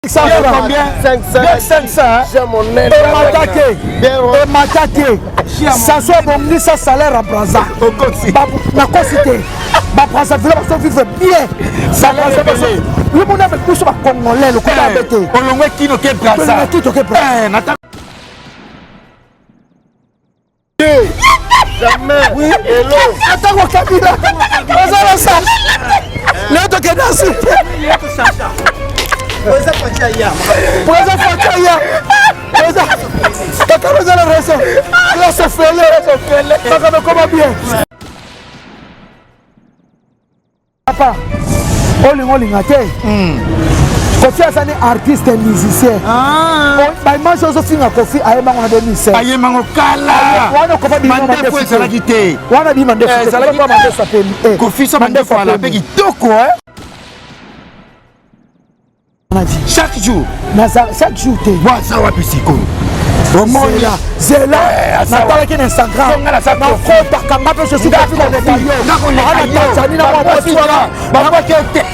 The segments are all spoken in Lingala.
500 500 emata te emata te saso ebongisa salaire ya braza nakosi te babrazzaville bazo vivre bien yo mona biso bacongolais lokola abe te olongwe kino ke braza kino ke braza Jamais. Hello. Atako Kabila. Ozala sa. Leo tokende asi. Président Fatia ya. Président Fatia ya. Président. Kaka ozala raison. Classe ofele. Makambo ekoma bien. Papa, olinga olinga te. Hmm. Kofi aza ni artiste musicien. Ah. Ba image ozofinga Kofi ayebango na 2007. Ayebango kala. Wana Kofi abima mandefu ezalaki te. Wana abima mandefu. Eh, ezalaki mandefu apemi. Eh, Kofi sa mandefu ala pe kitoko hein. Chaque jour. Naza chaque jour te. Waza wapi sikoyo? Omoni zela eh, natalaki na instagram nakotaka nga mpe sosi kofi koleka yo na tanzanie na mwa mwasi wana babwaki yo te.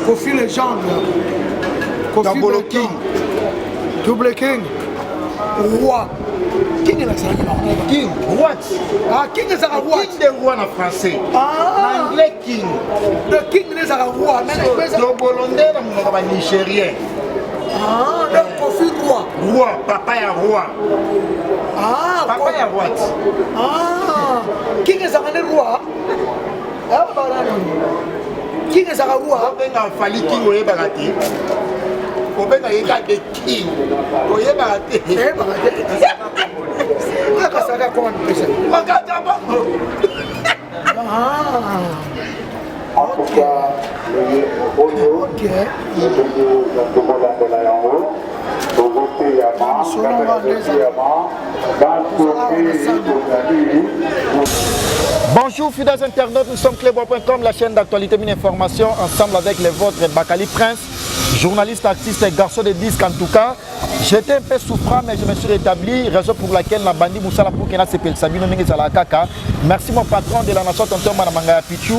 Kofi légende Kofi King Double King roi king elakisaka king roi ah king ezalaka roi king de roi na français ah. na anglais king the king nde ezalaka roi lobolo nde na monoko ba nigérien ah donc kofi roi roi papa ya roi ah papa ya roi ah king ezalaka nde roi king ezalaka roi obenga fali king oyebaka te obenga ye kaka de king oyebaka te oyebaka te akasaka koma mipesa makata bango En tout cas, oyo tokolandela yango tozoteyama tozoteyama bato mpe tozali. Bonjour fidèles internautes, nous sommes cleboa.com, la chaîne d'actualité mine information, ensemble avec les vôtres Bakali Prince, journaliste, artiste et garçon de disque en tout cas. J'étais un peu souffrant mais je me suis rétabli, raison pour laquelle na bandi musala pour kena sepel sabino ndenge ezala kaka. Merci mon patron de la nation tonton Manamanga Pichou,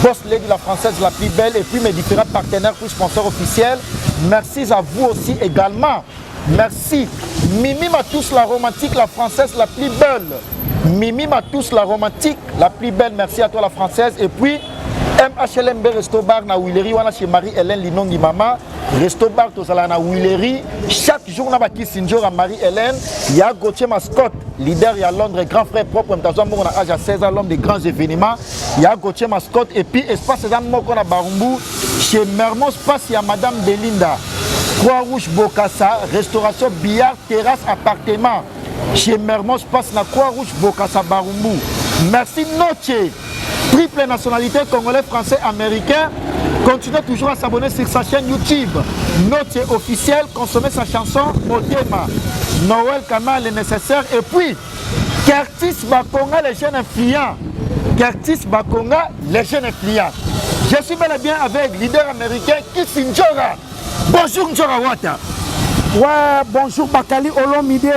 boss lady la française la plus belle et puis mes différents partenaires puis sponsors officiels. Merci à vous aussi également. Merci Mimi Matous la romantique, la française la plus belle. Mimi Matous la romantique, la plus belle. Merci à toi la française. Et puis MHLMB Resto Bar na Willery wana chez Marie-Hélène Linongi Mama. Resto Bar tozala na Willery chaque jour na bakisi nzora Marie-Hélène ya Gauthier Mascotte leader ya Londres grand frère propre mtazwa mbongo na âge ya 16 ans l'homme des grands événements ya Gauthier Mascotte et puis espace eza moko na Barumbu chez Mermos passe ya Madame Belinda Croix Rouge Bokassa restauration billard terrasse appartement chez Mermos passe na Croix Rouge Bokassa Barumbu. Merci Noche triple nationalité congolais, français, américain. Continuez toujours à s'abonner sur sa chaîne YouTube. Note officielle, consommez sa chanson Motema. Noël Kamal le nécessaire. Et puis, Curtis Bakonga, les jeunes influents. Curtis Bakonga, les jeunes influents. Je suis bel et bien avec leader américain Kissinjora. Bonjour Njora Wata. Ouais, bonjour Bakali Olomide.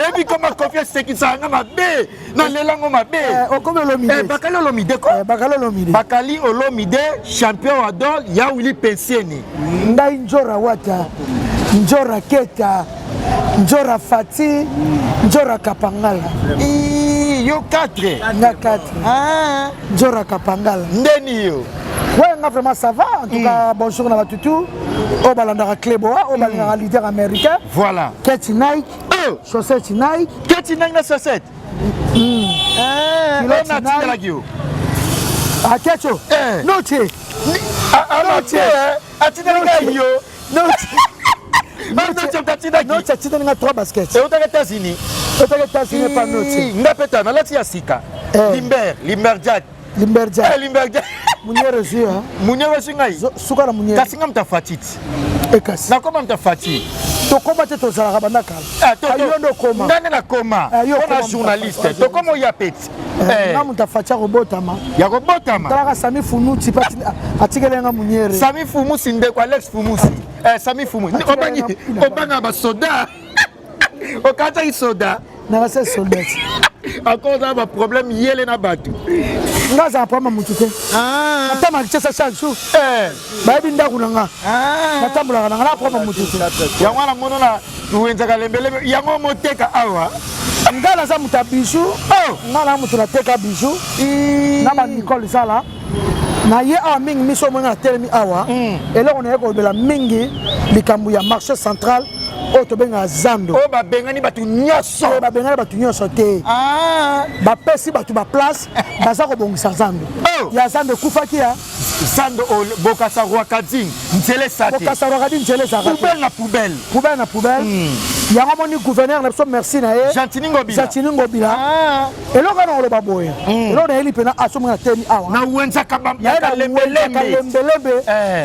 Ebi koma confiance sekisaka nga mabe nalela ngo mabe eh, okomi Olomide eh, Bakali Olomide ko eh, Bakali Olomide Bakali Olomide champion wa dol ya Willy Pensieni ngai Njora Wata Njora Keta Njora Fati Njora Kapangala yo 4 nga 4 ah. Njora Kapangala ndeni yo. Ouais, nga vraiment ça va. En tout cas, bonjour na batutu. Oyo balandaka Cleboa, oyo balingaka leader américain. Voilà. Keti Nike. Oh. Chaussette Nike. Keti Nike na chaussette. Eh, Culotte na tindelaki yo. Ah, Kecho. Eh. Noche. Ah, Noche. Atindeli ngai yo. Noche. Noche atindaki. Noche atindeli nga 3 baskets. Eutaka États-Unis. Eutaka États-Unis pa Noche. Nga pe ta nalati ya sika. Eh. Limber, Limber Jack. Limber Jack. Eh, Limber Jack. Munyere zui hein. Munyere zui ngai. Suka na munyere. Kasi nga muta fatiti. Ekasi. Nakoma muta fati. Tokoma te tozalaka banda kala. Ah, to, to. Yo ndo koma. Nga nde nakoma. Ah, yo Pona journaliste. Tokoma oya peti. Eh. Nga muta fati ya kobotama. Ya kobotama. Talaka Sami Funuti pa atikele nga munyere. Sami Fumusi ndeko Alex Fumusi. Eh, Sami Fumusi. Obangi obanga ba soda. Okataki soda. Nakasa soldat. Encore oza ba problème yele na bato. Nga azala problème ya motu te. Ah. Natambaka Kinshasa chaque jour. Eh. Bayebi ndako na nga. Ah. Natambolaka na nga na problème ya motu te. Yango wana mono na wenzaka lembeleme yango moteka awa. Nga naza moto ya bijou. Oh. Nga na moto nateka bijou. Na ba Nicole Zala. Na ye awa mingi miso omoni natelemi awa. Eloko naye kolobela mingi likambo ya marché central oyo tobengaka zando. Oyo babengani bato nyonso. Oyo babengani bato nyonso te. Ah. Bapesi bato ba place baza kobongisa zando. Oh. Ya zando ekufaki ya zando Bokassa Rwakadingi nzela eza te. Bokassa Rwakadingi nzela ezalaka te. Poubelle na poubelle. Poubelle na poubelle. Yango moni gouverneur na biso merci na ye. Gentiny Ngobila. Gentiny Ngobila. Ah. Eloko wana koloba boye. Eloko nayeli mpena asomona na temi awa. Na wenza Kalembelembe. Kalembelembe.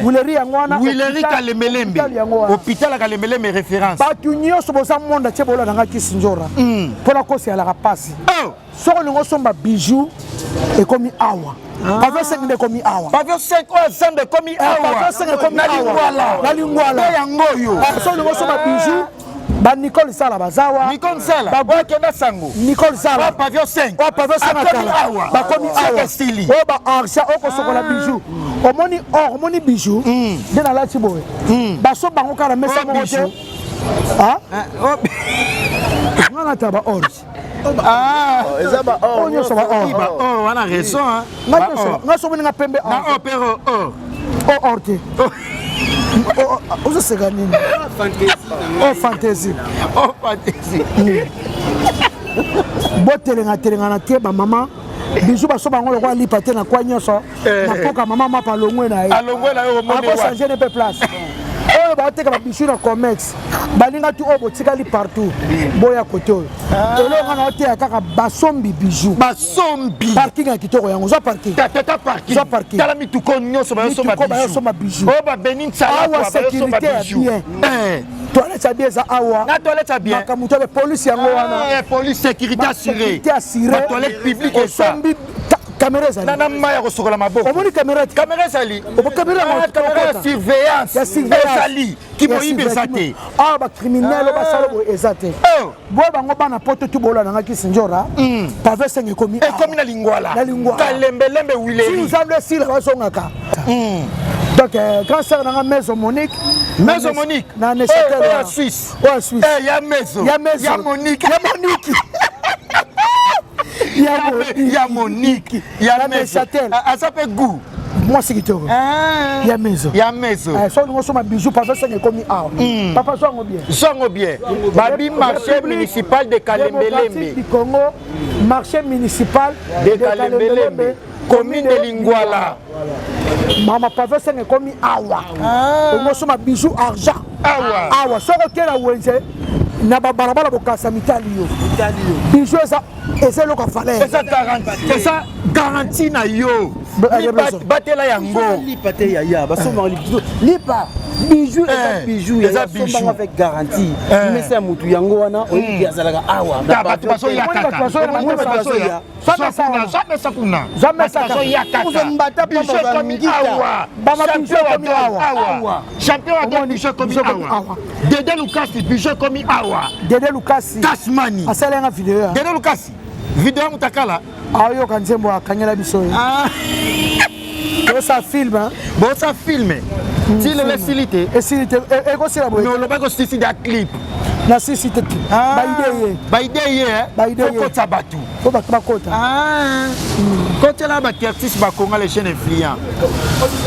Wileri yango wana. Wileri Kalembelembe. Hôpital ya Kalembelembe référence. Bato nyonso boza monde entier bolanda nga Kisi Nzora. Mpona kosi alaka pasi. Oh. Soki olingi osomba bijou ekomi awa. Pavio 5 nde ekomi awa. Pavio 5 oyo zando ekomi awa. Pavio 5 ekomi na awa. Lingwala. Na Lingwala. Nde yango oyo. Soki olingi osomba bijou ba Nicole Sala bazawa. Nicole Sala. Ba akenda sango. Nicole Sala. Ba Pavio 5. Ba Pavio 5 akomi awa. Bakomi awa. Sili. Oyo ba argent okosokola bijou. Omoni or, omoni bijou. Nde nalati boye. Baso bango kaka na mesa moko te. Ah? Nga nata ba or. Ah, eza ba or. Oyo nyonso ba or. Ba or wana raison hein. Nga so nga pembe or. Na or pero or. O or te. Ozoseka nini? O fantaisie. O fantaisie. Botelenga telengana te ba mama. Bijou baso bango lokola lipa te na kwa nyonso. Na poka mama mapa alongwe na ye. Alongwe na ye omoni wa. Ako changer ne pe place. Oyo bateka ba bijou na Comex. Balinga tu oyo botikali partout. Boya kote oyo. Eloko nga na oteya kaka basombi bijou. Basombi. Parking ya kitoko yango zwa parking. Tata parking. Zwa parking. Tala mituko nyonso bayosomba bijou. Bayosomba bijou. Oyo ba beni nsala awa sécurité ya bien. Toilette ya bien eza awa. Na toilette ya bien. Makambo to police yango wana. Police sécurité assurée. Sécurité assurée. Ba toilette publique eza. Osombi caméra ezali. Na mai ya kosokola maboko. Omoni caméra te. Caméra ezali. Caméra yango caméra ya surveillance. Ya surveillance. Ezali. Kimoyibi eza te. Awa ba criminel oyo basala boye eza te. Boye bango bana poto tu bolanda nga Kisi Nzora. Pave 5 ekomi awa. Ekomi na Lingwala. Na Lingwala. Kalembelembe Wileri. Si nzambe esila bazongaka. Donc grand sœur nanga Maison Monique. Maison Monique. Na Neuchâtel. Oyo ya Suisse. Oyo ya Suisse. Ya Maison. Ya Maison. Ya Monique. Ya Monique. Ya Monique. Ya Neuchâtel. Aza pe goût. Mwasi kitoko. Ya Maison. Ya Maison. So olingo osomba bijou papa 5 ekomi awa. Papa zwango bien. Zwango bien. Babi marché municipal de Kalembelembe. Du Congo, marché municipal de Kalembelembe, commune de Lingwala. Mama pave 5 ekomi awa. Olingo osomba bijou argent. Awa. Awa soko okela wenze na babalabala bokasa mitali yo. Bijou eza eza eloko ya valeur. Eza garantie. Eza garantie na yo. Batela yango. Lipa te yaya, basombaka lipa. Bijou eza bijou eza yaya, sombanga avec garantie. Mesa ya mutu yango wana oyebi azalaka awa. Bato bazoya kaka. Bato bazoya. Zamesa kuna. Zamesa bazoya kaka. Mbata Bijou ekomi awa. Bama bijou ekomi awa. Champion wa bijou ekomi awa. Dede Lukasi bijou ekomi awa. Dede Lukasi. Tasmani. Asala nga video. Dede Lukasi. Video mutakala. Ayoka nzembo akangela biso. Bosa film. Bosa film. Ti lelo esili te. Esili te. Ekosila boye. Mais olobaki osisi da clip. Na sisi te. Ba idée ye. Ba idée ye. Ba idée ye. Kokota bato. Po bato bakota. Kotela ba artiste bakonga les jeunes influents.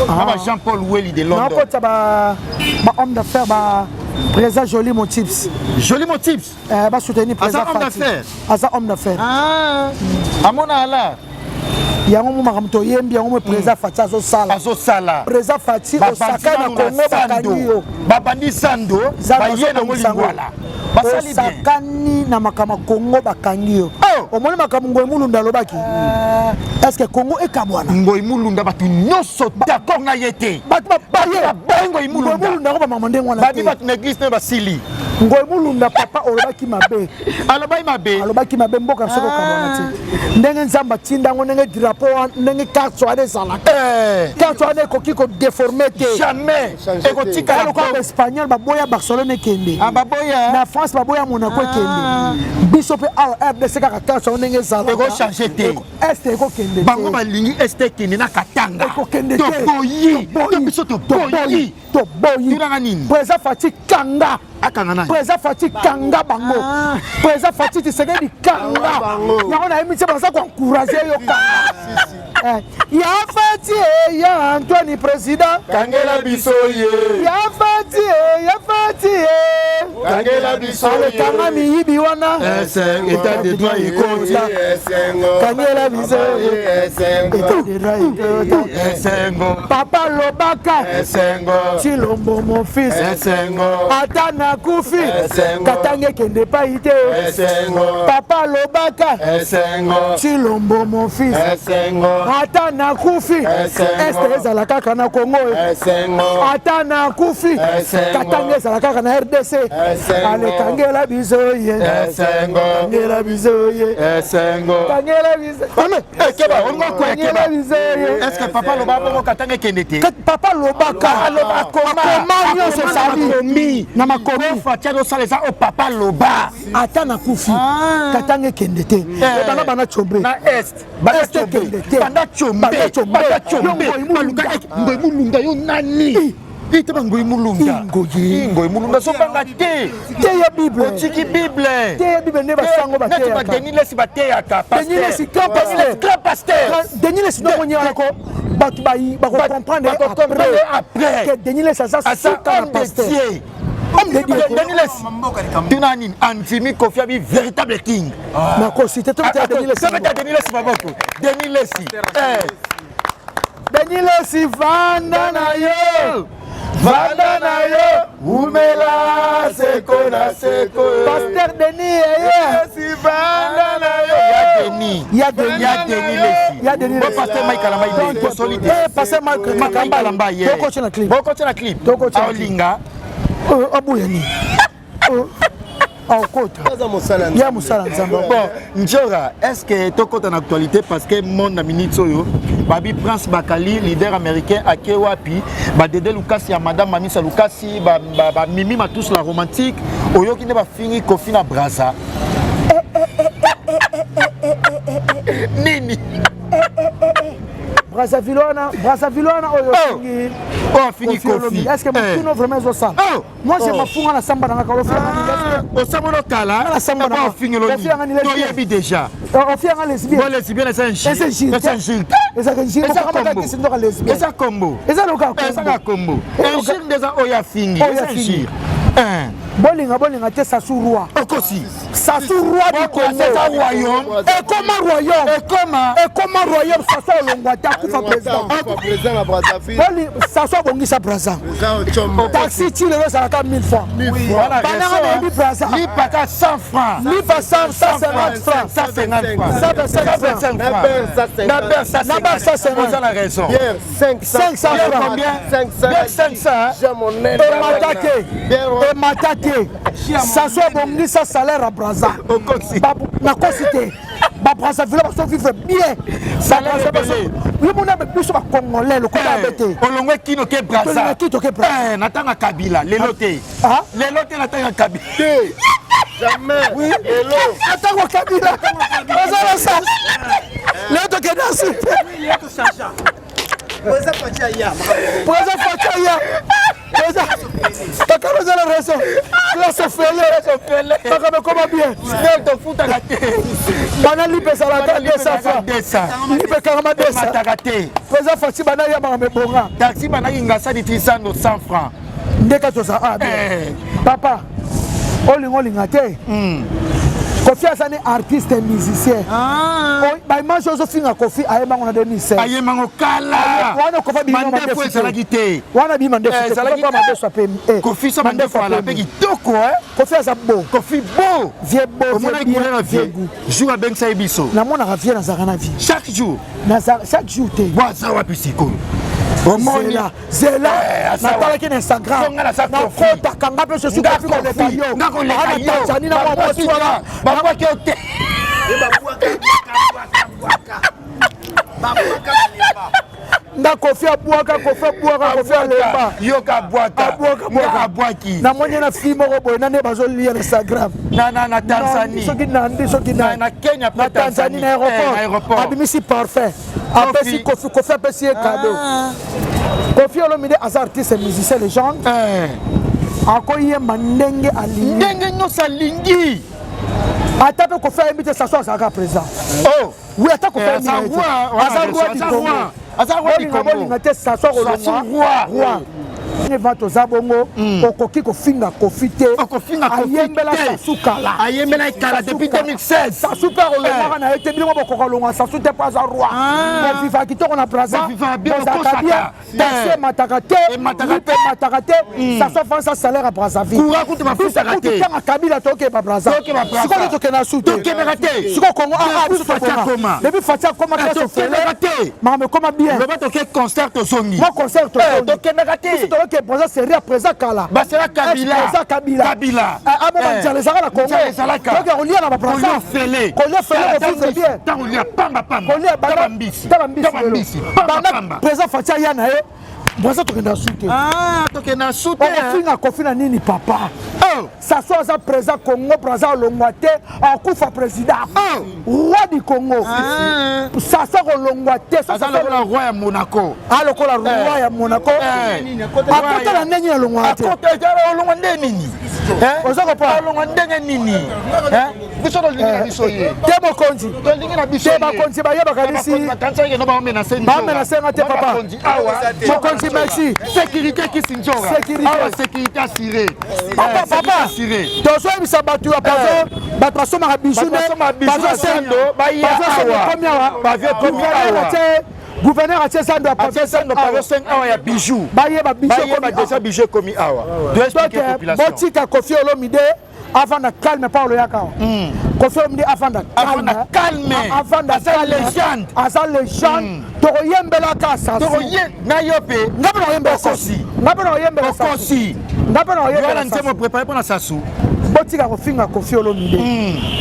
Ba Jean-Paul Welly de London. Nakota ba ba homme d'affaires ba président Joli Motips. Joli Motips. Ba soutenir président Aza homme d'affaires. Aza homme d'affaires. Amona ala. Yango mo makambo toyembi yango mo président Fatshi azosala. Azosala. Président Fatshi osaka na Congo bakangi yo. Babandi zando, baye nango Lingwala. Basali bien. Osakani na makambo Congo bakangi yo. Omoni makambo Ngoy Mulunda alobaki. Est-ce que Congo ekabwana? Ngoy Mulunda bato nyonso d'accord na ye te. Bato baye baye Ngoy Mulunda. Ngoy Mulunda ko ba mama ndenge wana te. Babi bato na église ne basili. Ngoi Mulunda papa olobaki mabe. Alobaki mabe. Alobaki mabe mboka biso kokabwana te. Ndenge Nzambe atinda yango ndenge drapeau wana ndenge carte wana ezalaka. Eh. Carte wana ekoki ko déformer te. Jamais. Ekotikala lokola ba espagnol baboya Barcelone ekende. Ah baboya. Na France baboya Monaco ekende. Biso pe awa RDC kaka carte wana ndenge ezalaka. Eko changer te. Est ekokende te. Bango balingi Est ekende na Katanga. Ekokende te. Toboyi. To biso toboyi. Toboyi. Tunaka nini? Président Fatshi kanga. Akanga nani? Président Fatshi kanga bango. Ah. Président Fatshi Tshisekedi kanga. Yango na yemi tse baza ko encourager yo kanga. Eh, ya Fatshi eh, ya Antoine président. Kangela biso ye. Ya Fatshi eh, ya Fatshi eh. Kangela biso ye. Kanga miyibi wana. État de droit ekoti. Kangela biso ye. État de droit ekoti. Esengo. Papa lobaka. Esengo. Tshilombo mon fils. Esengo. Ata nakufi. Esengo. Katanga ekende epai te. Esengo. Papa lobaka. Esengo. Tshilombo mon fils. Esengo. Ata nakufi. Esengo. Este ezala kaka na Congo. Esengo. Ata nakufi. Esengo. Katanga ezala kaka na RDC. Esengo. Ale kangela biso ye. Esengo. Kangela biso ye. Esengo. Kangela biso. Amen. Eh, keba, olingo koya keba. Kangela biso ye. Est-ce que papa loba bongo Katanga ekende te? Papa lobaka. Aloba akoma. Akoma nyonso ezali. Na makomi. Fatshi azosala eza oyo papa loba. Ata nakufi. Katanga ekende te. Ebanda bana Tshombe. Na Est. Banda Est ekende te. Banda Tshombe. Banda Tshombe. Banda Tshombe. Yo Ngoyi Mulunda. Baluka Ngoyi Mulunda yo nani? Ite ba Ngoyi Mulunda. Ngoyi. Ngoyi Mulunda sobanga te. Teya Bible. Otiki Bible. Teya Bible nde basango Neti ba bateyaka. Denis Lessi bateyaka. Denis Lessi, grand pasteur. Grand pasteur. Denis Lessi ndongo nyala ko bato bako comprendre Bako-comprendre après. que Denis Lessi aza Aza suka na homme de pasteur. Dieu. Homme de Dieu. Denis Lessi. Tuna nini? Andimi Koffi abi véritable king. Nakosi te tobetela Denis Lessi. Tobeta Denis Lessi maboko. Denis Lessi. Eh. Denis Lessi vanda na yo. Vanda na yo, umela seko na seko. Pasteur Denis yeye. Lessi vanda na yo. Ya Denis. Ya Denis. Ya Denis Lessi. Ya Denis Bo Lessi. pasteur Mike Kalamba Donc, il est solide. eh, pasteur Mike Mike Kalamba ye. Tokotya na clip. Bokotya na clip. Tokotya na clip. Aolinga. Oh, abuya nini? Oh, aokota. Ya mosala Nzambe. Bon, Njora, est-ce que tokota na actualité parce que monde na minute oyo Babi Prince Bakali, leader américain ake wapi, ba Dede Lukasi ya Madame Mamisa Lukasi, ba, ba, ba Mimi Matus la romantique, oyoki nde bafingi Koffi na Brazza. Nini? Brazzaville wana, Brazzaville wana oyo Oh. ofingi. Oh, afingi Koffi Olomide. Koffi. Est-ce que Eh. motuna vraiment ezosala? Oh. Moi je Oh. mafunga na samba na ngaka ofia Ah, osamona okala Nga na samba na nga. ofingi eloni. Ofinga ni lesbienne. Toyebi déjà. ofia nga lesbienne. Bon, lesbienne, eza injure. Eza injure. Eza injure. Eza injure. Eza Mokaka kombo. kisi ndoka lesbienne. Eza kombo. Eza loka Eh, eza kaka kombo. Eza Injure nde eza oyo afingi. Oyo Eza afingi. injure. Eh. Bolinga bolinga te Sassou roi. Okosi. Sassou roi du Congo. Eza royaume. Ekoma royaume. Ekoma. Ekoma royaume Sassou olongwa te akufa président. Président na Brazzaville. Boli Sassou abongisa Brazza. Président Taxi ti lelo ezalaka 1000 francs. Voilà, Bananga nayebi Brazza. Lipaka 100 francs. Lipa 100 150 francs. 150 francs. 125 125 francs. Na ber Na Na ber ber 150. Oza na raison. Bière 500. 500 francs. Combien? 500. Bière 500. J'ai mon aile. Emata te. Bière. Emata te. Sassou abongisa salaire ya Brazza. Okosi. Nakosi te. Ba Brazzaville bazo vivre bien. Salaire ebele. Yo mona biso ba Congolais lokola abe te. Olongwe kino ke Brazza. Tolongwe kino ke Brazza. Eh, natanga Kabila lelo te. Ah? Lelo te natanga Kabila. Jamais. Oui. Hello. Atango Kabila. Oza na sa. Lelo tokende na suite. Président Fatshi aya. Président Fatshi aya. Président. Kaka oza na raison. Classe ofele. Makambo ekoma bien. Snel tofutaka te. Bana lipe ezalaka 200 francs. 200. Lipe ekangama 200. Mataka te. Président Fatshi bana ya makambo ebonga. Taxi banaki ngasadi tisando 100 francs. Ndeka toza a bien. Eh. Papa, olinga olinga te. Koffi aza ni artiste musicien. Ba image ozofinga Koffi ayebango na 2016. Ayemango kala. Wana Koffi abima Mandefu mandefu te. ezalaki te. Wana bima ndefu Eh, te. ezalaki Koffi mandefu apemi. Eh, Koffi so mandefu ala mpe kitoko eh. Koffi aza beau. Koffi beau. Vieux beau, vieux Omonaki bien, couleur ya vieux vieux. goût. Jour abengisa ye biso. Namonaka vieux nazalaka na vie. Chaque jour. Naza chaque jour te. Bo aza wapi sikoyo? Zela, zela. Natalaki na Instagram. Nakotaka nga mpe je suis Koffi koleka yo. Na Tanzanie na mwa mwasi wana. Babwaki yo te. Nga Koffi abwaka, Koffi abwaka, Koffi alemba. Yoka abwaka. Abwaka, abwaka. Abwaki. Namoni na fille moko boye na nde bazolia na Instagram. Na na na Tanzanie. Soki nandi soki na na Kenya na Tanzanie na aéroport. Abimisi parfum. Apesi Koffi, Koffi apesi ye cadeau. Koffi Olomide aza artiste musicien légende. Akoyemba ndenge alingi. Ndenge nyonso alingi. Ata mpe Koffi ayembi te Sassou azalaka président. Oh. Oui, ata Koffi ayembi te. Aza roi du Congo. Aza roi du Congo. Bolinga te Sassou akolongwa. Roi. Eva toza bongo okoki kofinga Koffi te. Ayembela Sassou kala. Ayembela kala depuis 2016. Sassou mpe akolongwaka na ye te bino bokoka kolongwa Sassou te mpo aza roi. Boviva kitoko na Brazza. Bozalaka bien. Taxi emataka te, lipa emataka te. Sassou afansa salaire ya Brazzaville. Courant kutu bafutaka te. Biso kutu Kabila tokeba Brazza. Sikoyo tokenda su te. Tokendaka te. Sikoyo Congo ah biso tokoma. Depuis Fatshi akoma classe ofele. Te. Makambo ekoma bien. Loba toke concert tozongi. Mwa concert tozongi. Tokendaka te. Biso toyoke Brazza série ya président kala. Basela Kabila. Président Kabila. Kabila. Amo banzala ezalaka na Congo. Nzala ezalaka. Toke kolia na ba Brazza. Kolia ofele. Kolia ofele kofuse bien. Tango lia pamba pamba. Kolia banda mbisi. Taba mbisi. Taba mbisi. Pamba pamba. Président Fatshi aya na ye. Brazza tokenda su te. Ah, tokenda su te. Okofinga Koffi na nini papa? Oh. Sassou aza président Congo, Brazza olongwa te, akufa président. Oh. Roi du Congo. Ah. Sassou akolongwa te. Aza lokola roi ya Monaco. Ah, lokola roi ya Monaco. Akota na ndenge alongwa te. Akota alongwa ndenge nini? Oza kopa? Alongwa ndenge nini? Biso tolingi na biso ye. Te mokonzi. Tolingi na biso ye. Te bakonzi bayebaka bisi. Bakanisaki keno baomenase Baomenase nga te papa. Mokonzi merci. Sécurité kisinzora. Sécurité. Awa sécurité assurée. Papa papa. Tozoyebisa bato ya pazo bato basomaka bisu nde bazosendo baya awa. Bavie komi awa. Gouverneur atie zando ya atie zando pavio 5 awa ya bijou. Bayeba bijou bayeba déjà bijou ekomi awa. Donc botika Koffi Olomide avanda calme Paulo yaka awa. Koffi Olomide avanda calme. Calme. Avanda aza légende. Aza légende. Tokoyembelaka Sassou. Tokoye na yo pe. Nga pe nakoyembela Sassou. Nga pe nakoyembela Sassou. Okosi. Nga pe nakoyembela Wana nzembo préparé mpona Sassou. Botika kofinga Koffi Olomide.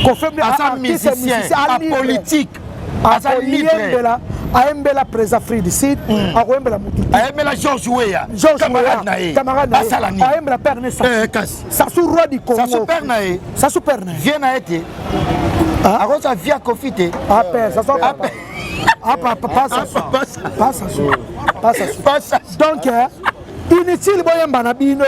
Koffi Olomide aza musicien, apolitique. Aza libre. Ayembela président Afrique du Sud, akoyembela mutu. Ayembela George Weah, camarade na ye. Camarade na ye. Ayembela père ne Sassou. Sassou roi du Congo. Sassou père na ye. Sassou père na ye. Vie na ye te. Akoza vie ya Koffi te. Ah père, Sassou papa. Ah papa, pas Sassou. Pas Sassou. Pas Sassou. Pas Sassou. Donc inutile boyemba na bino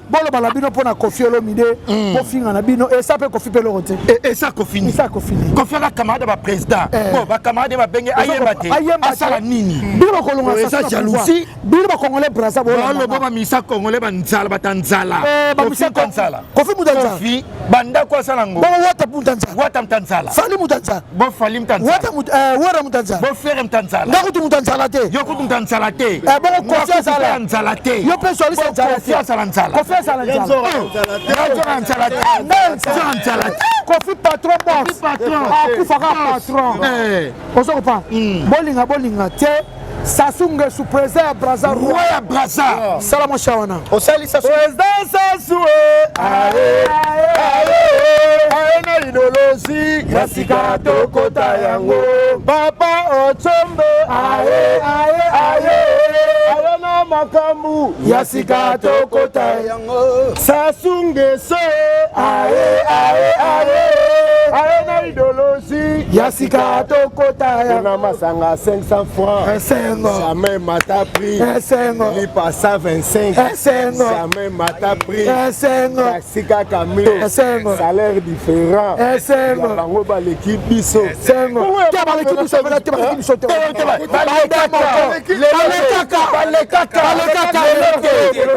boloba na bino mpona Koffi Olomide bofinga na bino esa mpe Koffi mpe eloko te esa Koffi esa Koffi Koffi aza camarade ya baprésident bon bacamarade babenge ayemba te asala nini bino bakolonga eza jalousie bino bacongolais Brazza boloba bamisa congolais banzala bata nzala nzala Koffi muta nzala Koffi bandako asala ngo bongo wata muta nzala wata muta nzala Fally muta nzala bo Fally muta nzala wata muta wera muta nzala bo Ferre muta nzala nga kutu muta nzala te yo kutu muta nzala te bongo Koffi azala nzala te yo mpe journaliste nzala te Koffi azala nzala Koffi azala nzala nzala nzala te nzala te Koffi patron box akufaka patron ozo kopa bolinga bolinga te Sassou Nguesso président ya Brazza roi ya Brazza sala mwa wana osali Sassou président Sassou ae ae ae na idéologie ya sika tokota yango papa Otsombe ae ae ae ae na makambu ya sika tokota yango Sassou Nguesso ae ae ae ae na idéologie ya sika tokota yango na masanga 500 francs esengo jamais mata prix esengo lipa 125 esengo jamais mata prix esengo taxi kaka mille esengo salaire différent esengo bango baleki biso esengo te baleki biso te baleki biso te balekaka balekaka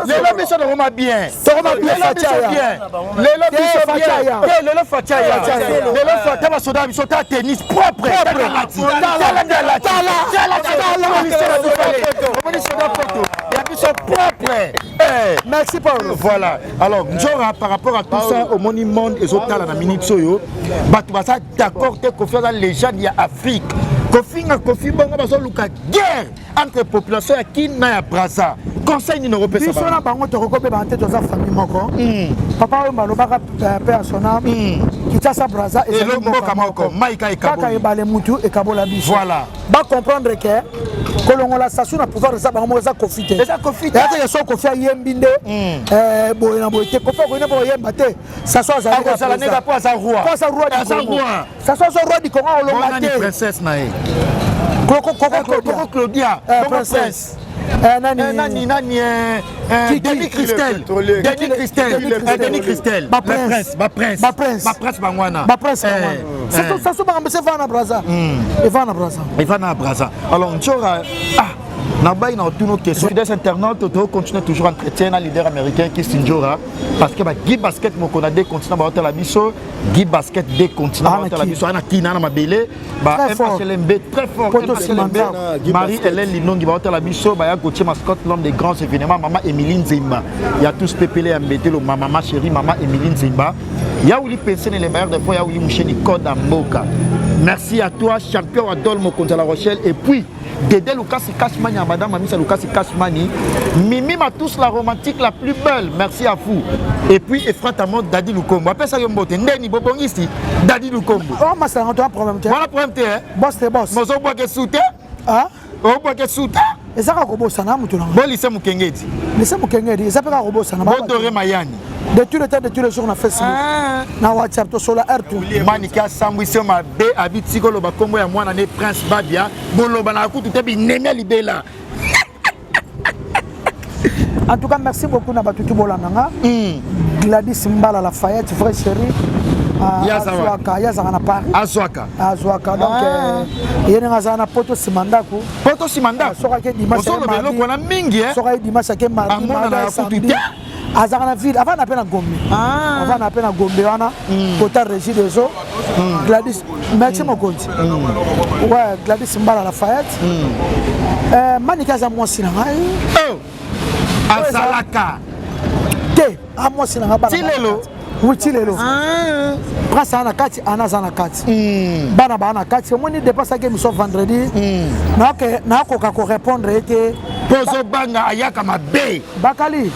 lelo biso tokoma bien tokoma bien Fatshi lelo biso bien te lelo Fatshi aya lelo Fatshi basoda biso ta tennis propre tala tala tala omoni soda poto ya biso propre. Merci Paulo. Voilà. Alors, Nzora, par rapport à tout ça, omoni monde ezotala na minute oyo, bato baza d'accord te Koffi aza légende ya Afrique. Kofinga Koffi bongo bazoluka guerre entre population ya Kin na ya Brazza. Conseil nini okopesa biso na bango? Tokoki kobebana te, toza famille moko. Papa oyo balobaka pe ya son âme, Kinshasa Brazza ezali mboka moko, maika kaka ebale mutu ekabola biso. Voilà. Bacomprendre ke kolongola Sassou na pouvoir eza bango moko, eza Koffi te. Eza Koffi te. Eza so Koffi ayembi nde boye na boye te. Koffi akoki nde mpo koyemba te. Sassou azali neka mpo aza roi. Mpo aza roi du Congo. Sassou aza roi du Congo, akolonga te. Princesse na ye. Koko Claudia, princesse. Nani nani nani? Denis Christel, Denis Christel, Denis Christel. Baprince. Baprince. Baprince. Baprince bango wana. Baprince bango wana. Sassou makambo se evanda na Braza, evanda na Braza. Evanda na Braza. Alors Ndjora, ah, na bai na otuna question. Fidèles internautes, to continue toujours entretien na leader américain Kisi Ndjora, parce que ba Guy Basket moko na deux continents baotala biso. Guy Basket, deux continents baotala biso, ana kina na mabele ba MHLMB très fort, MHLMB Marie-Hélène Linongi baotala biso, baya Gauthier Mascotte, l'homme des grands événements, mama Émilie Nzimba ya tous pepele ya mbetelo, ma mama chérie, mama Émilie Nzimba, Yaouli Pensene, les meilleurs des fois, Yaouli Moucheni Code à Mboka. Merci à toi, champion Adol Mokonza La Rochelle, et puis Dédé Lukasi Cashmani, Madame Mamisa Lukasi Cashmani, Mimi Matous, la romantique la plus belle, merci à vous. Et puis Efrat Amon, Dadi Lukombo. Après ça, Yombote, Ndeni Bobongisi, Dadi Lukombo. Oh, ma c'est un problème. Voilà problème, hein? Boss, c'est boss. Mozo Boke Soute. Ah? Oh, Boke Soute. Eza kaka kobosana moto na bolise Mokengedi. Lise Mokengedi eza mpe kaka kobosana. Bodore Mayani. De tout le temps, de tous les jours, na Facebook, na WhatsApp, tosola air tout. Manike asambwisi yo mabe, abiti koloba nkombo ya mwana ne Prince Babia, boloba na kutu te binemi ya libela. En tout cas, merci beaucoup na bato tu bolanda nga. Gladys Mbala Lafayette, vrai chéri, azwaka, ye azalaka na Paris. Azwaka. Azwaka, donc ye ndenge azala na poto nsima ndako. Poto nsima ndako. Soki ake dimanche, ozoloba eloko wana mingi. Soki aye dimanche, ake mardi, mardi, samedi azalaka na ville, avanda mpe na Gombe, avanda mpe na Gombe wana kota Régie des Eaux. Gladys, merci mokonzi. Ouais, Gladys Mbala Lafayette, Manike aza mwasi na ngai. Azalaka. Te, amwasi na ngai bana. Ti lelo? Oui, ti lelo. Prince aza na kati, ana aza na kati, bana baa na kati. Omoni dépasse ake émission vendredi, nakoka korépondre ye te. Mpo ozobanga ayaka mabe. Bakali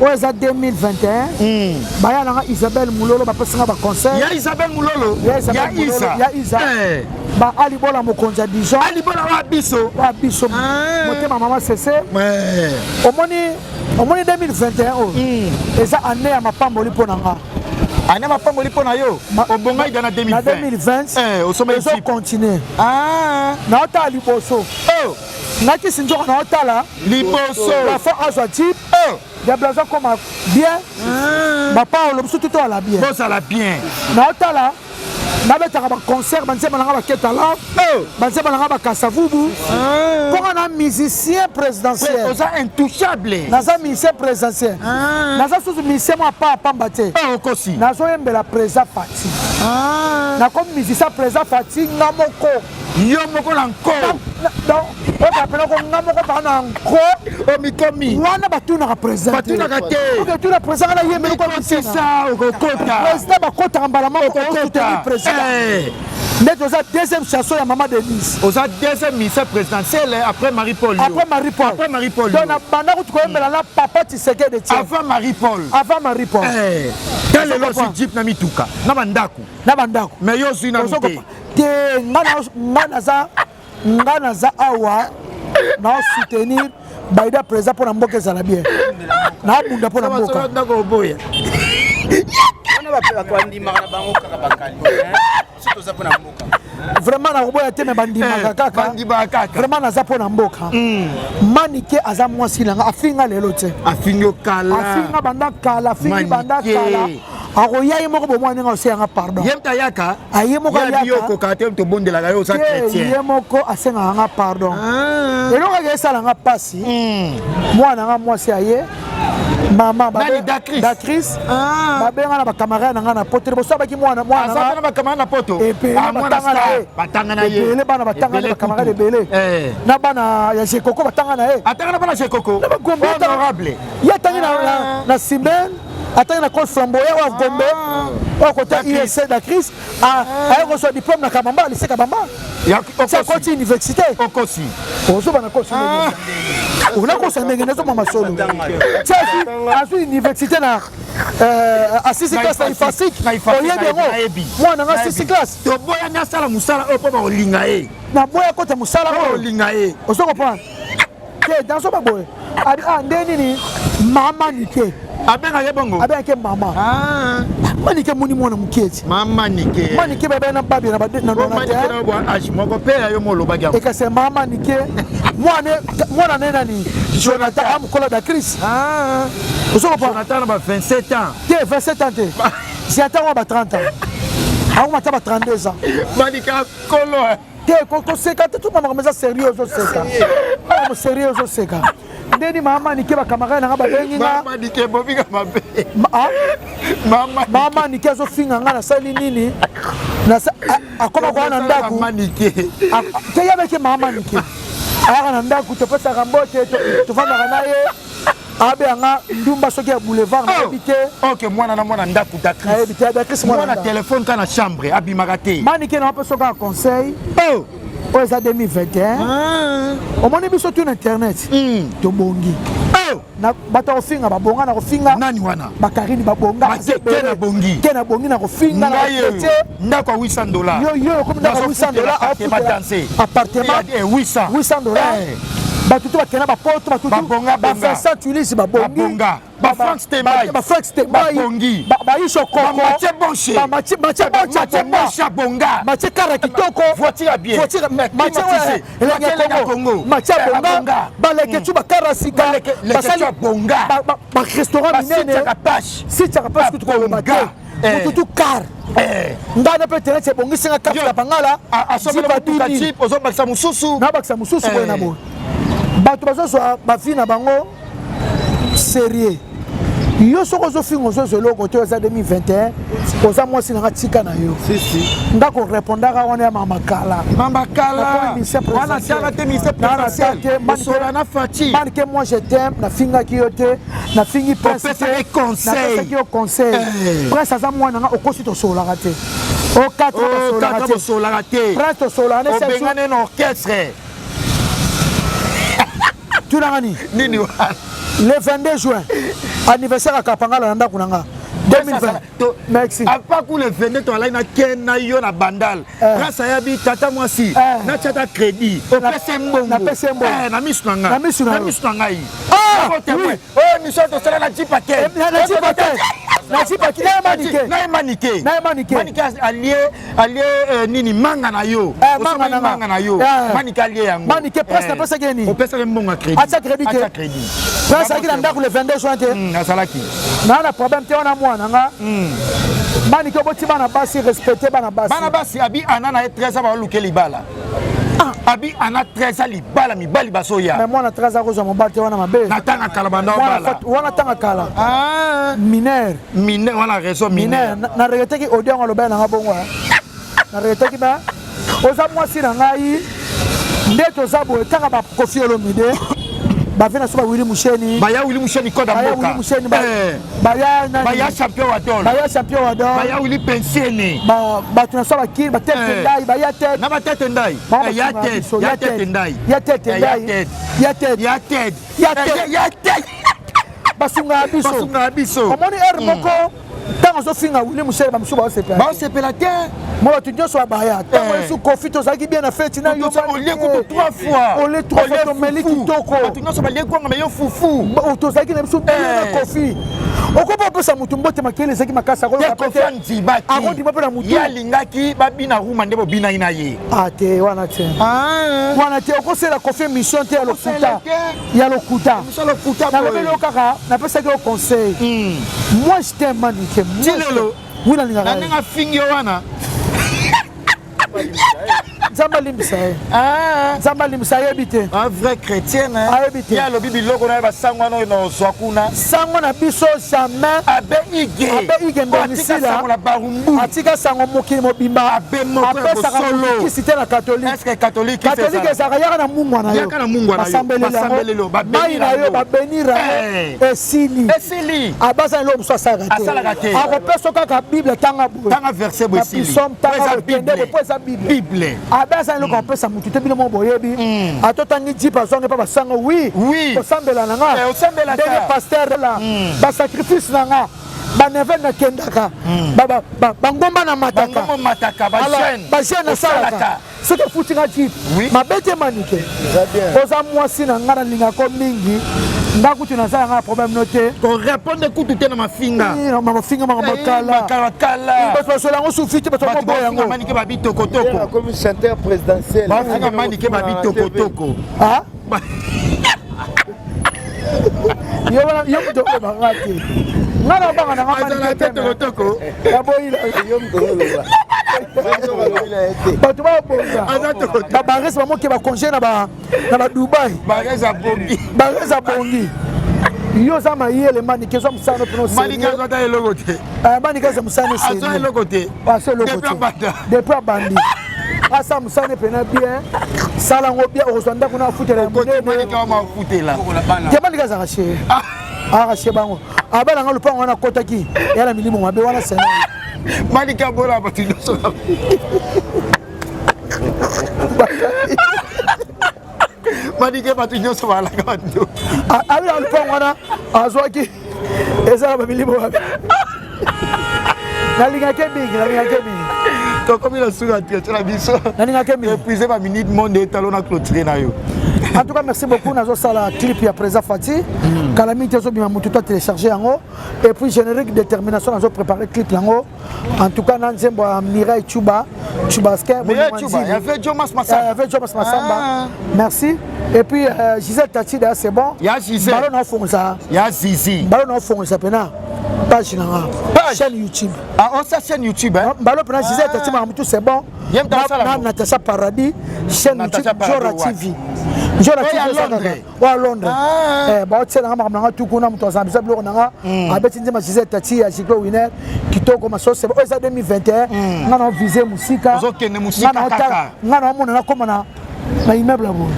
oyo eza 2021, baya nanga Isabelle Mulolo bapesinga baconseil. Ya Isabelle Mulolo. Ya Isa, ya Isa, ba Alibola, mokonzi ya Dijon. Alibola wa biso. Wa biso, motema mama sese. Omoni, omoni 2021 oyo eza année ya mapamboli mpo na nga. Année mapamboli mpo na yo, obongai da na 2020. Na 2020 ezocontinue. Naotala liboso, ngaki sinzoka, naotala liboso. Bafo azwa jeep ya blazo akoma bien, bapaolo biso totoala bien. Bozala bien. Naotala nabetaka baconcert, banzemba nanga baketa la, banzemba nanga bakasavubu, mponga na musicien présidentiel. Oza intouchable. Naza musicien présidentiel, naza susu musicien mwa pa apamba te. Okosi. Nazoyembela président Fati, nakomi musicien président Fati nga moko. Yo moko na nko. Donc oyo bapelako nga moko baa na nko. Omikomi. Wana batunaka président. Batunaka te. Oketuna président nga nayembeli. Kokotisa, okokota. Président bakotaka mbala moko, okosoutenir président nde toza deuxième chanson ya mama Denise. Oza deuxième ministère présidentiel après Marie Paul. Après Marie Paul. Après Marie Paul. Donc na banda kutu koyembela na papa Tshisekedi. Avant Marie Paul. Avant Marie Paul. Ta lelo ozwi jeep na mituka na bandako. Na bandako. Mais yo ozwi nanu te. Te, nga naza, nga naza awa naosoutenir baida président mpo na mboka ezala bien, naabunda mpo na mboka. Ndako oboya. Wana bandimaka na bango kaka bakali so toza mpo na mboka. Vraiment nakoboya te, me bandimaka kaka. Bandimaka kaka. Vraiment naza mpo na mboka. Manike aza mwasi nanga, afinga lelo te. Afingi okala. Afinga banda kala, afingi banda kala. Akoya ye moko bomwana ndenge oseyanga pardon. Ye moto ayaka. Aye moko. Yo okoka te, tobondelaka yo, oza chrétien. Ye moko asengaka nga pardon. Eloko eke esalanga mpasi, mwana nga mwasi aye mama Dacris. Babenga na bacamarade na ngai na poto liboso abaki mwana. Mwana bacamarade na poto. Batanga na ye ebele, bana batanga na bacamarade ebele na bana ya Jekoko batanga na ye. Atanga na bana Jekoko. Na bagombe. Honorable. Ye atangi na Siben. Atangi na école Flamboyant oyo Gombe, oyo kota ISC da Chris, aye kozwa diplôme na Kabamba, lycée Kabamba. Ti akoti université. Okosi. Ozoba na kosi ndenge. Onakosa ndenge nazoma masolo. Ti azwi université na asisi classe na ifasik, oyebi yango mwana nga asisi classe. Toboyani asala mosala oyo mpo bakolinga ye. Naboya akota mosala oyo. Olinga ye. Ozo comprendre? Te, nazoba boye. Abi ah nde nini mama nike. Abengaka ye bongo? Abengaka ye mama. Manike moni mwana moke ti. Mama nike. Manike babe na babi na ba na na te. Manike na bwa âge moko pe ya yo molobaki yango. Ekase mama nike mwana mwana ne nani Jonathan amukola da Chris. Ozo comprendre? Jonathan na ba 27 ans. Te 27 ans te. Jonathan wa ba 30 ans. Akoma ata ba 32 ans. Manike akolo. Te koseka te, tout makambo eza sérieux ozoseka. Makambo sérieux ozoseka. Ndeni mama nike ba camarade nanga babengi nga. Mama nike bobika mabe. Mama nike azofinga nga nasali nini? Akoma kwa na ndako. Mama nike. Te yabeke mama nike. Ayaka na ndako topesaka mbote tovandaka na ye. Abenganga ndumba soki ya boulevard nayebi te. Ok, mwana na mwana ndako da Chris. Nayebi te da Chris mwana téléphone ka na chambre abimaka te. Manike na opesa kaka conseil. Oh. Oyo eza 2021. Omoni biso tu na internet. Tobongi. Oh. Na bato kofinga babonga na kofinga. Nani wana? Bakarini babonga. Ke na bongi. Ke na bongi na kofinga na kote. Ndako ya $800. Yo yo komi ndako ya $800 appartement 800. $800. Bato to bakenda ba poto, bato to ba Vincent Tulisi babongi. Ba Frank Stembay. Ba Frank Stembay. Babongi. Ba Isho Koko. Ba Mathieu Bonche. Ba Mathieu, Mathieu Bonche Mathieu Bonche abonga. Mathieu Kara Kitoko. Voiture ya bien. Voiture, Mathieu Mathieu Elenge ya Congo. Mathieu abonga. Ba Leketu ba Kara Sika. Leketu abonga. Ba restaurant Ba minene. Cynthia Kapash. Cynthia Kapash kutu koloba te. Mutu tu car. Nga na pe terrain ebongisi nga carte ya Bangala. Asombela motuka jeep, ozobakisa mosusu. Nabakisa mosusu boye na boye. Bato bazozwa ba vie na bango sérieux. Yo soko ozofinga ozozwa eloko te, oza 2021, oza mwasi nanga tika na yo. Si, si. Nga ko répondaka wana ya mama kala. Mama kala. Wana tala te ministère présidentiel. Osola na Fatshi. Manike moi je t'aime, nafingaki yo te, nafingi prince te. Opesaki conseil. Napesaki yo conseil. Prince aza mwana nga okosi tosololaka te. O quatre tosololaka te. Prince tosololaka ne Obengane na orchestre. Tunanga nini? Nini wana? Le 22 juin, anniversaire ya Kapangala na ndako na nga. 2020. Merci. Apa ku le 22 to alai na ken na yo na bandal. Grâce à yabi tata mwasi na chata crédit. Opesa mbongo. Na pesa mbongo. Na misu na nga. Na misu na Na misu na ngai. Oui. Oh, mission to sala na jipa ken. Na jipa ken. Na jipa ken. Na manike. Na manike. Na manike. Manike allié allié nini manga na yo. Manga na manga na yo. Manike allié yango. Manike presque na pesa geni. Opesa mbongo ya crédit. Acha crédit. Acha crédit. Prince aki na ndako le 22 juin te. Azalaki. Na na problème te wana mwana nga. Manike oboti bana basi, respecter bana basi. Bana basi abi ana na ye 13 ans ba luke libala. Abi ana 13 ans libala mibali basoya. Mais mwana 13 ans kozwa mobali te wana mabe. Na tanga kala banda obala. Wana tanga kala. Mineur. Mineur wana raison mineur. Na regrettaki audio ngo loba na nga bongo. Na regrettaki ba oza mwasi na ngai nde toza boye kaka ba Koffi Olomide. Ba vena so ba Willy Musheni. Baya Willy Musheni koda Baya mboka. Willy Musheni, baya nani? Baya champion wa dol. Baya champion wa dol. Baya Willy Pensiene. Ba bato na so ba kiri, ba tete ndai, baya tete. Na ba tete ndai. Ba Ya ba tete, biso, ya ya tete tete. ndai. Ya tete Ya ndai. tete. Ya tete. Ya tete. Ya tete. Ya tete. Basunga biso. Basunga biso. Omoni heure moko ntango ozofinga Willy Musheni, bamosusu baosepela te. Baosepela te. Mo bato nyonso ya baya. Ntango esu Koffi tozalaki bien na feti na yo. Toza olie kutu 3 fois. Olie 3 fois, Olie tomeli fufu. kitoko. Bato nyonso balie kwanga, mais yo fufu. Ba, tozalaki na biso bien na Koffi. Okoki kopesa motu mbote makele ezalaki makasi, akoyoka Te pe Koffi te. andimaki. Akondima mpe na motu. Ye alingaki babina rumba nde bobinaki na ye. Ah, te, wana te. Wana te, okosela Koffi émission te ya lokuta. Okosela te. Ya lokuta. Émission ya lokuta boye. Nalobeli yo kaka, napesaki yo conseil. Moi, je t'aime, Manike. Moi, je Ti lelo. t'aime. Oui, nalingaka Na ye. ndenge afingi yo wana. Nzambe alimbisa ye. Ah. Nzambe alimbisa ayebi te. Un vrai chrétien hein. Ayebi te. Ye alobi biloko na ye basango wana oyo na ozwa kuna. Sango na biso jamais. Abe Ige. Abe Ige Ndonisila. Atika sango na Barumbu. Atika sango mokili mobimba. Abe moko ya bosolo. Kisi te na catholique. Est-ce que catholique Catholique ezalaka yaka na mungwa na yo. Yaka na mungwa na yo. Basambeleli yango. Mai na yo ba benir yango. Eh. Esili. Esili. Abasa eloko mosusu asalaka te. Asalaka te. Akopesa kaka Bible tanga boye. Tanga verset boye esili. Psaume tanga boye kende boye po eza Bible. Bible. Abe aza eloko akopesa mutu te bino moko boyebi. Ata otangi jeep azwangi mpe basango oui. Oui. Kosambela na nga. Eh, osambelaka. Ndenge pasteur la. Ba sacrifice na nga. Ba neuvaine nakendaka. Ba ngomba na mataka. Bangomba mataka, ba jeûne. Ba jeûne nasalaka. Soki efuti nga jeep. Oui. Mabe te manike. Oza mwasi na nga nalingako mingi. Nga kutu naza yanga na problème no te. Korépondre kutu te na mafinga. Mafinga makambo kala. Kala. Bato basola yango sufi te bato Bato bakoboya bafinga yango. manike babi tokotoko. Akomi chanteur présidentiel. Bafinga manike babi tokotoko. Ah? Yo wana yo moto obanga te. Nga na banga na nga Azala manike te te. tokotoko. Naboyi Yo moto ozoloba. bato babonga Aza tokotoko. babarese bamoke baconge na ba na ba Dubai. Barese abongi. Barese abongi. Yo oza mayele manike ozwa mosala no mpena Manike azwa ata eloko te. Manike aza mosala no Azwa eloko te. Asa eloko Depuis te. abanda. Depuis abandi. Asa mosala mpena bien. Sala yango bien okozwa ndako na afutela ya Koti monene. manike wa mafutela. Te manike azalaka chez arrache bango abala nga lopango wana akotaki ya na milimo mabe wana sena Manike abola bato nyonso na Manike bato nyonso balaka bato. abila lopango wana azwaki eza na bamilimo mabe nalingaki mingi nalingaki mingi Tokomi na suka entretien na biso. Nalingaki mingi. Épuisé ba minute monde etalo na clôturer na yo. En tout cas, merci beaucoup. Nazosala clip ya Président Fati. Kala mingi te ezobima motu to télécharger yango. Et puis générique détermination nazo préparer clip yango. En tout cas, na nzembo ya Mireille Chuba, Chubaskin, Mireille Chuba, il y avait Jomas Massamba. Il y avait Jomas Massamba. Ah. Merci. Et puis euh, Gisèle Tati d'ailleurs c'est bon. Ya Gisèle. Balo na fonza. Ya Zizi. Balo na fonza pena. Page na nga. Page. Chaîne YouTube. Ah, on sa chaîne YouTube hein. Balo pena Gisèle Tati makambo c'est bon. Yem Na, ta sala na ngo. Natacha Paradis, chaîne Natacha YouTube Jora Paradis, ouais. TV. Jora Oyo TV ya eza kaka. Londres. Oyo ya Londres. Ah. Eh, baotiela nga makambo na nga tu kuna moto azala biso biloko na nga abeti nzemba Gisèle Tati ya Giglo Winner kitoko masose oyo eza 2021 nga na vise mosika Ozokende mosika Nga na otala- kaka. nga na omona nakoma na na immeuble ya boye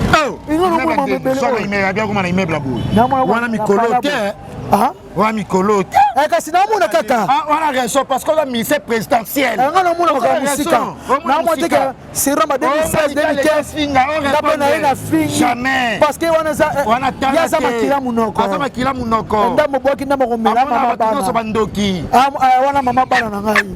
Oh, Ingo na mwa mabele oyo. immeuble na immeuble ya boye. Namona Wana na mikolo pala te. boye. Ah? Wana mikolo te. Eh, kasi naomona kaka Ah, wana raison parce qu'on a ministère présidentiel. Eh, nga naomona makambo mosika naomona te ke seroma 2016 2015 nga mpe na ye na fingi Jamais. parce que wana eza eh, Wana ye aza makila monoko Aza makila monoko. ndambo bwaki ndambo komela Amona mama bato nyonso bana bandoki. Ah, ah, wana mama bana na ngai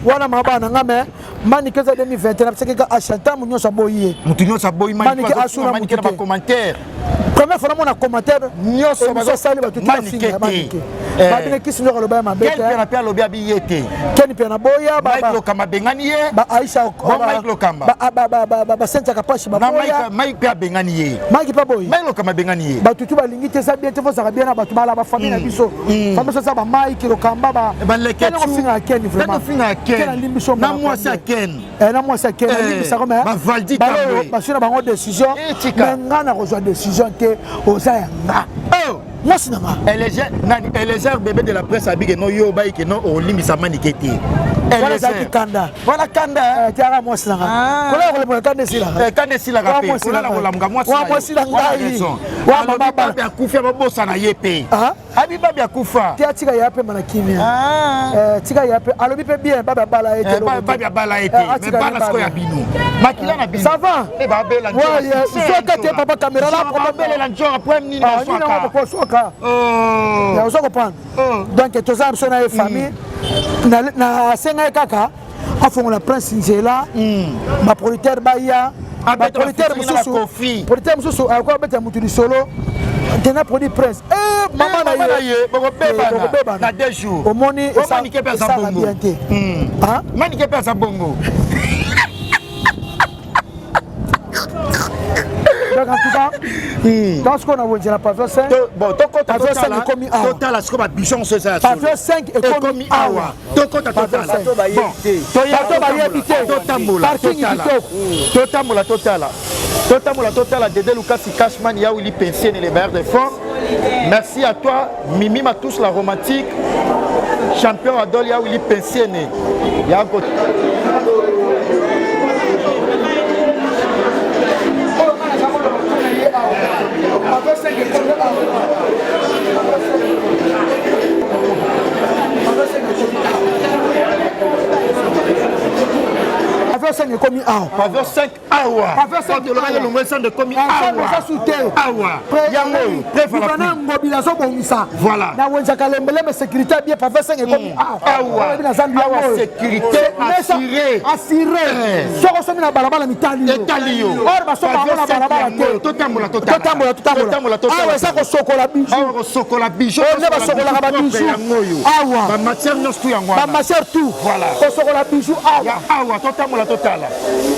wana mama bana na ngai mais manike eza 2021 napesaki ka achantamu nyonso aboyi ye Moto nyonso aboyi Manike asuna manike na motu te. bacommentaire. Première fois namona commentaire Nyonso émission asali bato Manike tiafinga te. manike Eh. babine kisi nzoka aloba ya mabe Ken te mpe mpe alobi abi ye te. Ken mpe na boya ba- Mike ba- Lokamba abengani ye. ba Aisha Bon, Mike Lokamba. basentiaka pashi Na baboya Mike Mike mpe abengani ye. Mike mpe boyi Mike Lokamba abengani ye. bato tu balingi te eza bien te fozalaka bien na bato bala bafamille na biso famille so eza bamike Lokamba Baleketsu. ofinga ya Ken vraiment Ofinga ya Ken. Ken alimbi so Na mwasi ya Ken. Eh, na mwasi ya Ken Eh, alimbisako mais Bavaldi baloyo Tambwe. basui na bango décision Eh, tika. mais nga nakozwa décision te oza ya nga Oh! mwasi na nga Eliezer, nani Eliezer bébé de la presse abike no yo bayi ke no olimbisa manike te. Wana ezalaki kanda. Wana kanda. hein? Eh, tiaka mwasi na nga Ah. kola kolemola kanda esilaka Eh, kanda esilaka Wa pe. mwasi na Kolala ngai. kolamuka mwasi Wa na yo. mwasi na Wana ngai. raison. Wa Alobi mama bana. babi akufi ababosana ye pe. Ah? Abi babi akufa. te atika ye apema na kimia Ah. Eh, tika ye ape alobi mpe bien babi abala ye te Eh, eloko te. babi abala ye te. Eh, Mais atika ye bana sikoyo ya babi. bino. Makila na bino. Ça va? Eh, babela Ouais, yeah. Zwaka te, papa caméra, la problème. Babelela nzora problème nini Ah, nini yango baswaka. papa oswaka Oh. oza comprendre Oh. donc toza na biso na ye famille na asenga ye kaka afongola prince nzela baproducteur baya Abeta baproducteur bafeaturing na mosusu bakofi. producteur mosusu akoki abeta motu lisolo tena produit prince Eh, mama mama na ye bokobebana. Eh, bokobebana. Na deux jours. Omoni Oh, Manike mpe aza esala bongo. bien te Mm. Ah? Manike mpe aza bongo. Donc en tout cas, dans ce qu'on a wenze na pavillon 5, bon tokota pavillon 5 ekomi awa. Totala sikoyo babijon so eza ya Pavillon 5 ekomi awa. Tokota totala. Bato bayebi te. Bato bayebi te. Totambola. Parking kitoko. Totambola totala. Totambola totala Dédé Lucas Cashman Yaouli Pensier les meilleurs des forts. Merci à toi Mimi Matous la romantique. Champion Adol Yaouli Pensiene. Yago Pavillon 5 ekomi awa. Pavillon 5 awa. Pavillon 5 awa. Elongo esande ekomi awa. Eza su te. Awa. Yango oyo. Gouverneur Ngobila azobongisa. Voilà. Na wenza kalembelembe sécurité bien pavillon 5 ekomi awa. Awa. Na zambi awa sécurité assurée. Assurée. Soko somi na balabala mitali yo. Etali yo. Or basomba yango na balabala te. Totambola totala. Totambola totambola. Totambola totala. Awa eza kosokola bijou. Awa kosokola bijou. Oyo nde basokolaka ba bijou. Yango oyo. Awa. Ba matière nyonso tu yango wana. Ba matière tout. Voilà. Kosokola bijou awa. Awa totambola totala.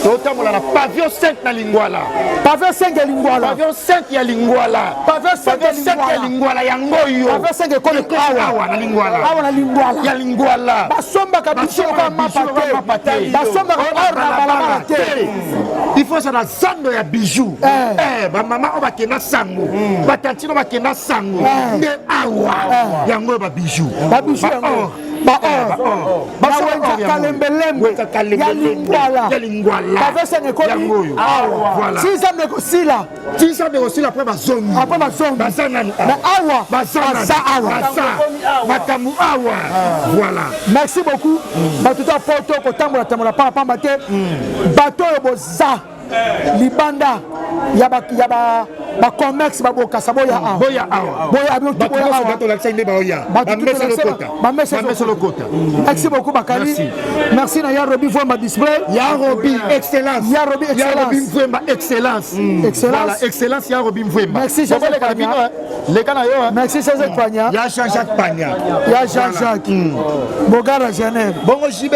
Totambola na pavillon 5 na Lingwala. Pavillon 5 ya Lingwala. Pavillon 5 ya Lingwala. Pavillon 5 ya Lingwala yango oyo. Pavillon 5 ekomi awa. Awa na Lingwala. Awa na Lingwala. Ya Lingwala. Basombaka bijou lokola mapa te. Basombaka or na balabala te. Il faut ça na zando ya bijou. Eh ba mama oyo bakenda sango. Ba tantine oyo bakenda sango. Nde awa. Yango oyo ba bijou. Ba bijou yango. Ba or. Bawenza kalembelembe ya Lingwala. Ya Lingwala. Pavillon 5 ekomi awa. Voilà. Si nzambe ekosila. Ti nzambe ekosila après bazongi. Après bazongi. Baza nanu awa. awa. Baza awa. Baza. Makambo awa. Voilà. Merci beaucoup. Bato to poto kotambola tambola pamba pamba te. Bato oyo boza libanda ya ba ya ba ba commerce ba bokasa boya awa. Boya awa. Boya bino Bato boya nyonso awa. bato olakisaki nde baoya. Bato Bamesa tolakisa lokota. bamesa Bamesa lokota. Merci beaucoup Bakali. Merci. Merci na Yarobi Vwemba display. Yarobi excellence. Yarobi excellence. Yarobi Mvwemba excellence. Excellence. Voilà, excellence Yarobi Mvwemba. Merci, Joseph Bongo leka na Pagna. bino, hein. Leka na yo. hein. Merci César Pagna. Ya Jean-Jacques Pagna. Ya Jean-Jacques. Bogara Genève. Bongo JB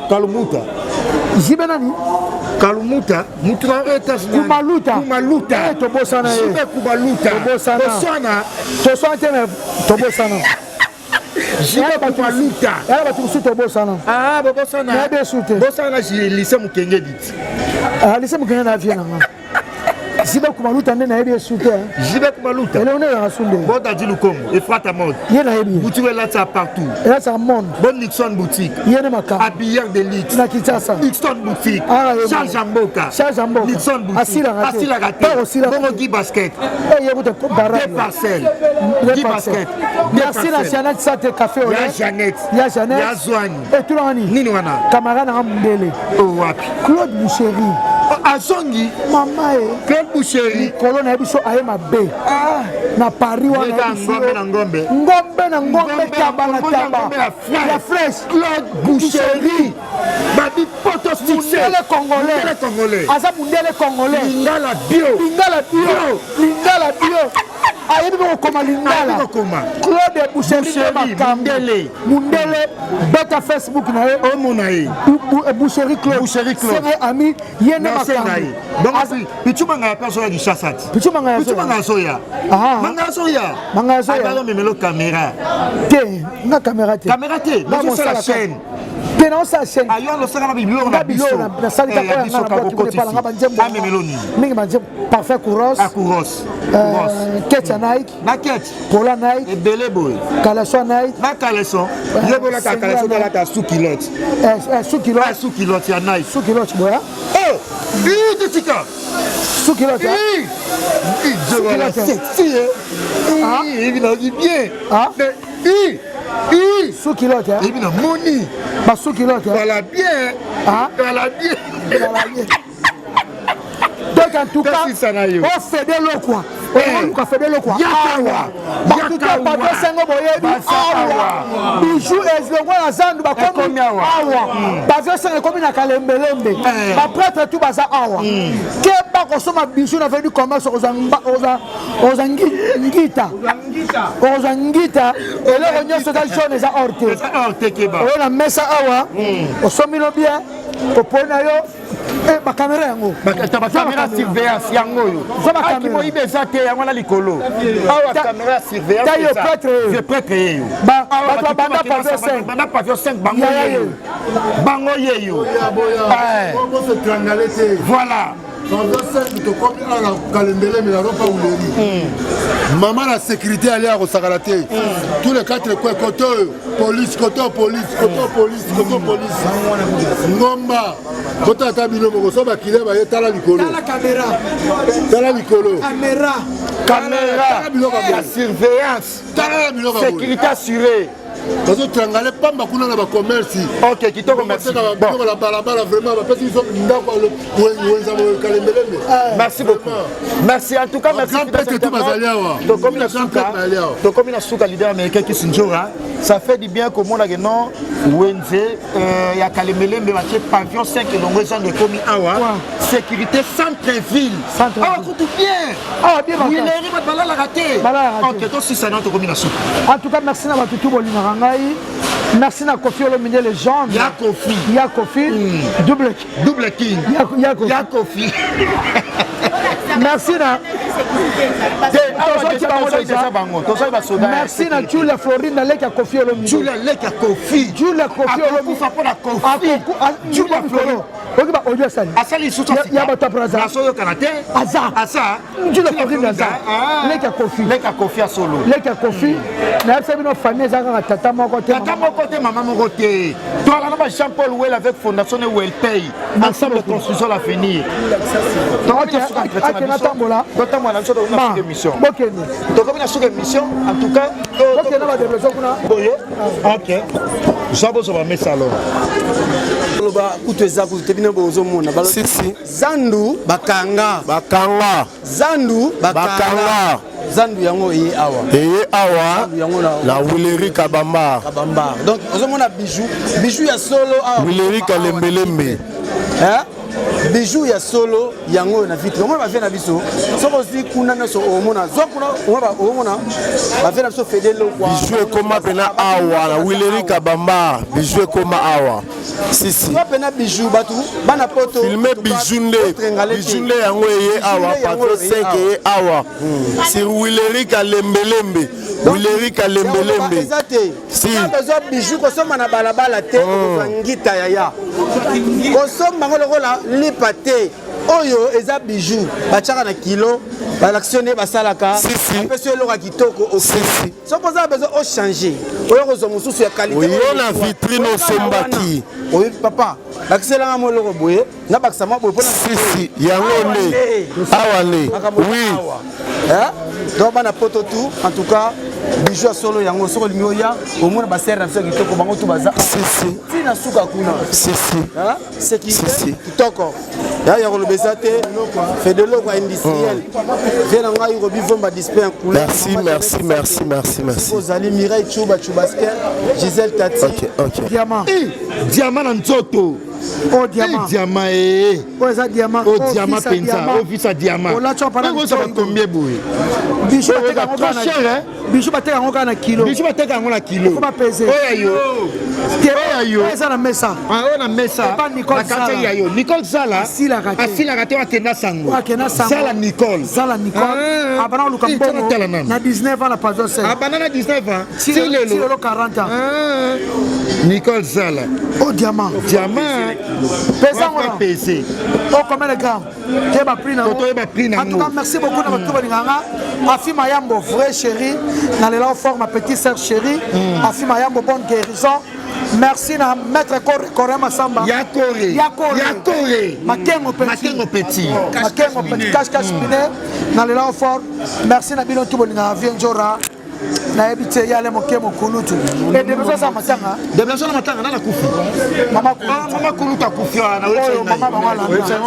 Kalumuta. JB nani? Kalumuta, mutu na États-Unis. Kumaluta. Kumaluta. Eh, tobosana ye. JB Kumaluta. Tobosana. Toswana. Toswana te mais tobosana. JB Kumaluta. Yala bato mosusu tobosana. Ah, bobosana. Nayebi esu te. Bosana na lycée Mukenge dit. Ah, lycée Mukenge na vie na nga. JB Kumaluta nde nayebi esu te. JB Kumaluta. Eloko nde ezalaka su nde. Bon Dadi Lukongo, Efrata Mode. Ye nayebi ye. Boutique elatisa partout. Elatisa monde. Bon Nixon Boutique. Ye nde makambo. Habilleur de luxe. Na Kinshasa. Nixon Boutique. Ah, ye Charles Jamboka. Charles Jamboka. Nixon Boutique. Asilaka te. Asilaka te. Père osilaka Bongo Guy Basket. Eh, ye kuta barrage. Deux parcelles. Deux Guy parcelles. Basket. Deux Merci na parcelles. Jeannette Sate Café au Ya lait. Jeannette. Ya Jeannette. Ya Zwani. Eh, tuna wani. Nini wana? Camarade na mundele. Oh, wapi? Claude Boucherie. Oh, azongi. Mama e. Claude Boucherie. Likolo na biso aye mabe. Na Paris wana. Leka ngombe na ngombe. Ngombe na ngombe taba na taba. Ngombe ya fresh. Ya fresh. Claude Boucherie. Babi poto succès. Mundele congolais. Mundele congolais. Aza mundele congolais. Lingala bio. Lingala bio. Lingala bio. Ayebi mpe kokoma lingala. Ayebi kokoma. Claude Boucherie nde Boucherie, makambo. mundele. Mundele beta Facebook na ye. Omona ye. Boucherie Claude. Boucherie Claude. Senga ye ami ye nde Merci na makambo. ye. Bongo Pichu Mangaya mpe azoya Kinshasa ti. Pichu Mangaya Pichu azoya. Mangaya azoya. Ah. Mangaya azoya. Mangaya azoya. Abalo memelo caméra. Te, nga caméra te. Caméra te. Nga Nazosala mosala chaîne. Te na osala chaîne. Ayo alosaka na biloko na Nga biso. biloko nasali Eh, kaka ya oyo biso nga na kaka bwaki kuna okotisi. epala nga banzembo. Amemelo nini? Mingi banzembo. Parfait Kouros. Ah, Kouros. Kouros. Ketcha Nike. Na ketch. Pola Nike. Ebele boye. Kaleson Nike. Na kaleson. Yo bolata kaleson tolata sous culotte. Sous culotte. Ah, sous culotte ya Nike. Sous culotte boya. Oh! Ih, tika. Sous culotte. Ih! Ih, je vois sexy hein. Ah. Ih, il a dit bien. Ah. Mais ih! Ih! Sous culotte. Et puis moni. Ba sous culotte. Voilà bien. Ah. Voilà bien. Voilà bien. Donc en tout cas, on fait de l'eau quoi. oluka fede eloko awa bato te bato sengo boyebi awa bijou ezlongwa na zandu bakomi awa bavio sengo ekomi na kalembelembe bapretre tu baza awa keba kosomba bijou na veni commerce okozwa ngita okozwa ngita eloko nyonso eza jaune eza or te oyo na mesa awa osombi no bien oponi na yo. Eh, bakamera yango bakamera surveillance yango oyo akimoyibi eza te yango wana likolo awa kamera ya surveillance prêtre yeyo bato banda pavio 5 banda pavio 5 bango yeyo bango yeyo voilà pavio 5 tokomi awa na kalembelemi na ropa uleri hmm. mama na sécurité ali akosakana te hmm. tous les quatre coin kote oyo police kote oyo police kote oyo police kote oyo police ngomba botala ata bino moko so bakile baye tala likolo tala likolo kamera ya surveillance tala biloko sécurité assurée bazotrangale pamba kuna na bacommerce ok kitoko merci biloko na balabala vraiment bapesi biso ndako wenza kalembelembe eh. merci beaucoup merci en tout cas merci bazali awa tokomi na suka tokomi na suka leader américain kisinjora ça fait du bien komona ke non wenze euh, ya kalembelembe batie pavillon 5 elongo ezando ekomi awa sécurité centre ville awa kutu bien awa bien wileri bato balalaka te ok tosisa na tokomi na suka en tout cas merci na bato tu bolingaka ngai merci na kofi olomide legende ya kofi ya kofi mm. double double king ya, ya kofi, ya kofi. merci na merci na julia florine na leki ya kofi olomide julia leki ya kofi julia kofi olomide mpo na kofi julia florine oki ba audio asali asali lisusu ya bato ya braza nazoyokana te aza aza julia florine aza ah. leki ya kofi leki ya kofi ya solo leki ya kofi hmm. nayebisa bino famille eza kaka tata moko te tata moko te mama moko te toala na ba jean paul wel avec fondation ne welpay ensemble construisons l'avenir ake natambola totambola na biso tokomi na suka émission bokende tokomi na suka émission en tout cas bokende badeveloppe kuna boye ok zwa bozwa bamesa alors koloba kutu eza kutu te bino bozomona zandu bakanga bakanga zandu bakanga zandu yango eye awa eye awa na wileri kabambar kabambar donc ozomona bijou bijou ya solo awa wileri kalembelembe bijou ya solo yango oyo na vitre omona bavie na biso soki ozwi kuna nyonso omona zwa kuna omona bavie na biso fede lokwa bijou ekoma mpena awa na wileri kabambar bijou ekoma awa sisi zwa mpena bijou bato bana poto filme bijou nde bijou nde yango eye awa patro 5 eye awa hmm. sur wileri kalembelembe wileri kalembelembe eza te si ozwa bijou kosomba na balabala te hmm. okozwa ngita yaya kosomba yango lokola lipa te oyo eza bijou batiaka na kilo balakisi yo nde basalaka bapesi yo eloko ya kitoko soki oza na besoin ochange oyo kozwa mosusu ya qualité oyo na vitrine osombaki oyebi papa bakiselanga mwa eloko boye nabakisa mwa boye mpona sisi yango nde awa nde oui donc bana poto tout en tout cas bijou ya solo yango soki olingi oya omona basere na biso ya kitoko bango tu baza sisi ntina suka kuna sisi sécurité kitoko ya ya koloba eza te fedeloko industriel hmm. vie na ngai robi vomba display en couleur merci merci merci merci merci ozali mireille chuba chubaskin gisèle tati ok ok diamant diamant na nzoto Oh diamant. Eh, diamant eh. Oh eza diamant. Oh, oh diamant penza. Oh visa diamant. Olati wa Oyo ba combien boye? Bijou bateka yango trop cher hein. Bijou bateka yango kaka na kilo. Bijou bateka yango na kilo. Faut ba peser. Oyo yo. Oyo yo. Eza na mesa. Ah oyo na mesa. Epa Nicole Zala. Ya yo. Nicole Zala. Asilaka te. Asilaka te akenda sango. Akenda sango. Zala Nicole. Zala Nicole. Ah. Abana luka mbongo. Na 19 ans na pavillon 5. Abana na 19 ans. Ti lelo. Ti lelo 40 ans. Ah. Nicole Zala. Oh diamant. Diamant. Pesa ngo. Pese. Oh combien de grammes? Toyeba prix na Toyeba prix na En tout cas, merci beaucoup na bato balingaka nga. Afi Mayambo vrai chéri, na lela fort ma petite sœur chérie. Mm. Afi Mayambo bonne guérison. Merci na maître Kore Kore Masamba. Yakore. Yakore. Yakore. Makengo petit. Makengo petit. Makengo petit. Cash cash piné. Na lela fort. Merci na bino tout bolingaka vie njora. Nayebi te yale moke mokulutu edebeso aza matanga debeso na matanga nana akufi mama kulutu akufi wana mama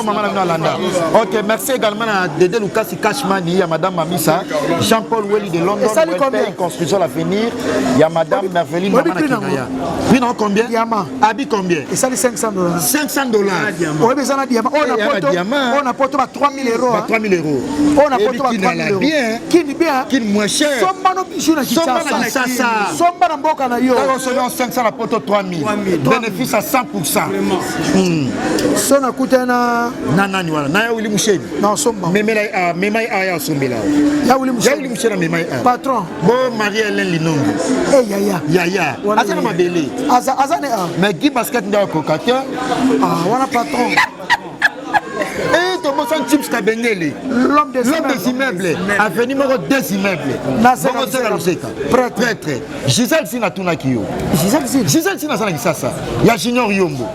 mama na bino alanda ok merci également na Dédé Lukasi Cashmani ya madame Mamisa Jean-Paul Welly de London esali combien construisons l'avenir ya madame Merveline mama na Kinaya prix na combien diamant abi combien esali 500 dollars 500 dollars oyebi eza na diamant oyo na poto oyo na poto ba 3000 euros ba 3000 euros oyo na poto ba 3000 euros bien kini bien kini moins cher somba no bijou Bijou na Somba na Kinshasa. Somba na mboka na yo. Kaka osomi en 500 na poto 3000. Bénéfice à 100%. So nakutana na Na nani wana? Na ya Willy Musheni. Na osomba. Memela ah memai aya osombela. Ya Willy Musheni. Ya Willy Musheni memai ah. Patron. Bo Marie Hélène Linongo. Eh yaya. Yaya. Aza na mabele. Aza aza ne ah. Mais Guy Basket nda akoka te. Ah wana patron. Eh, tobosani Chips Kabengele. L'homme des L'homme des immeubles. Avenue moko des immeubles. Bongo Zela Luseka. Prêtre. Gisèle Sina atunaki yo. Gisèle Sina. Gisèle Sina aza na Kinshasa. Ya Junior Yombo.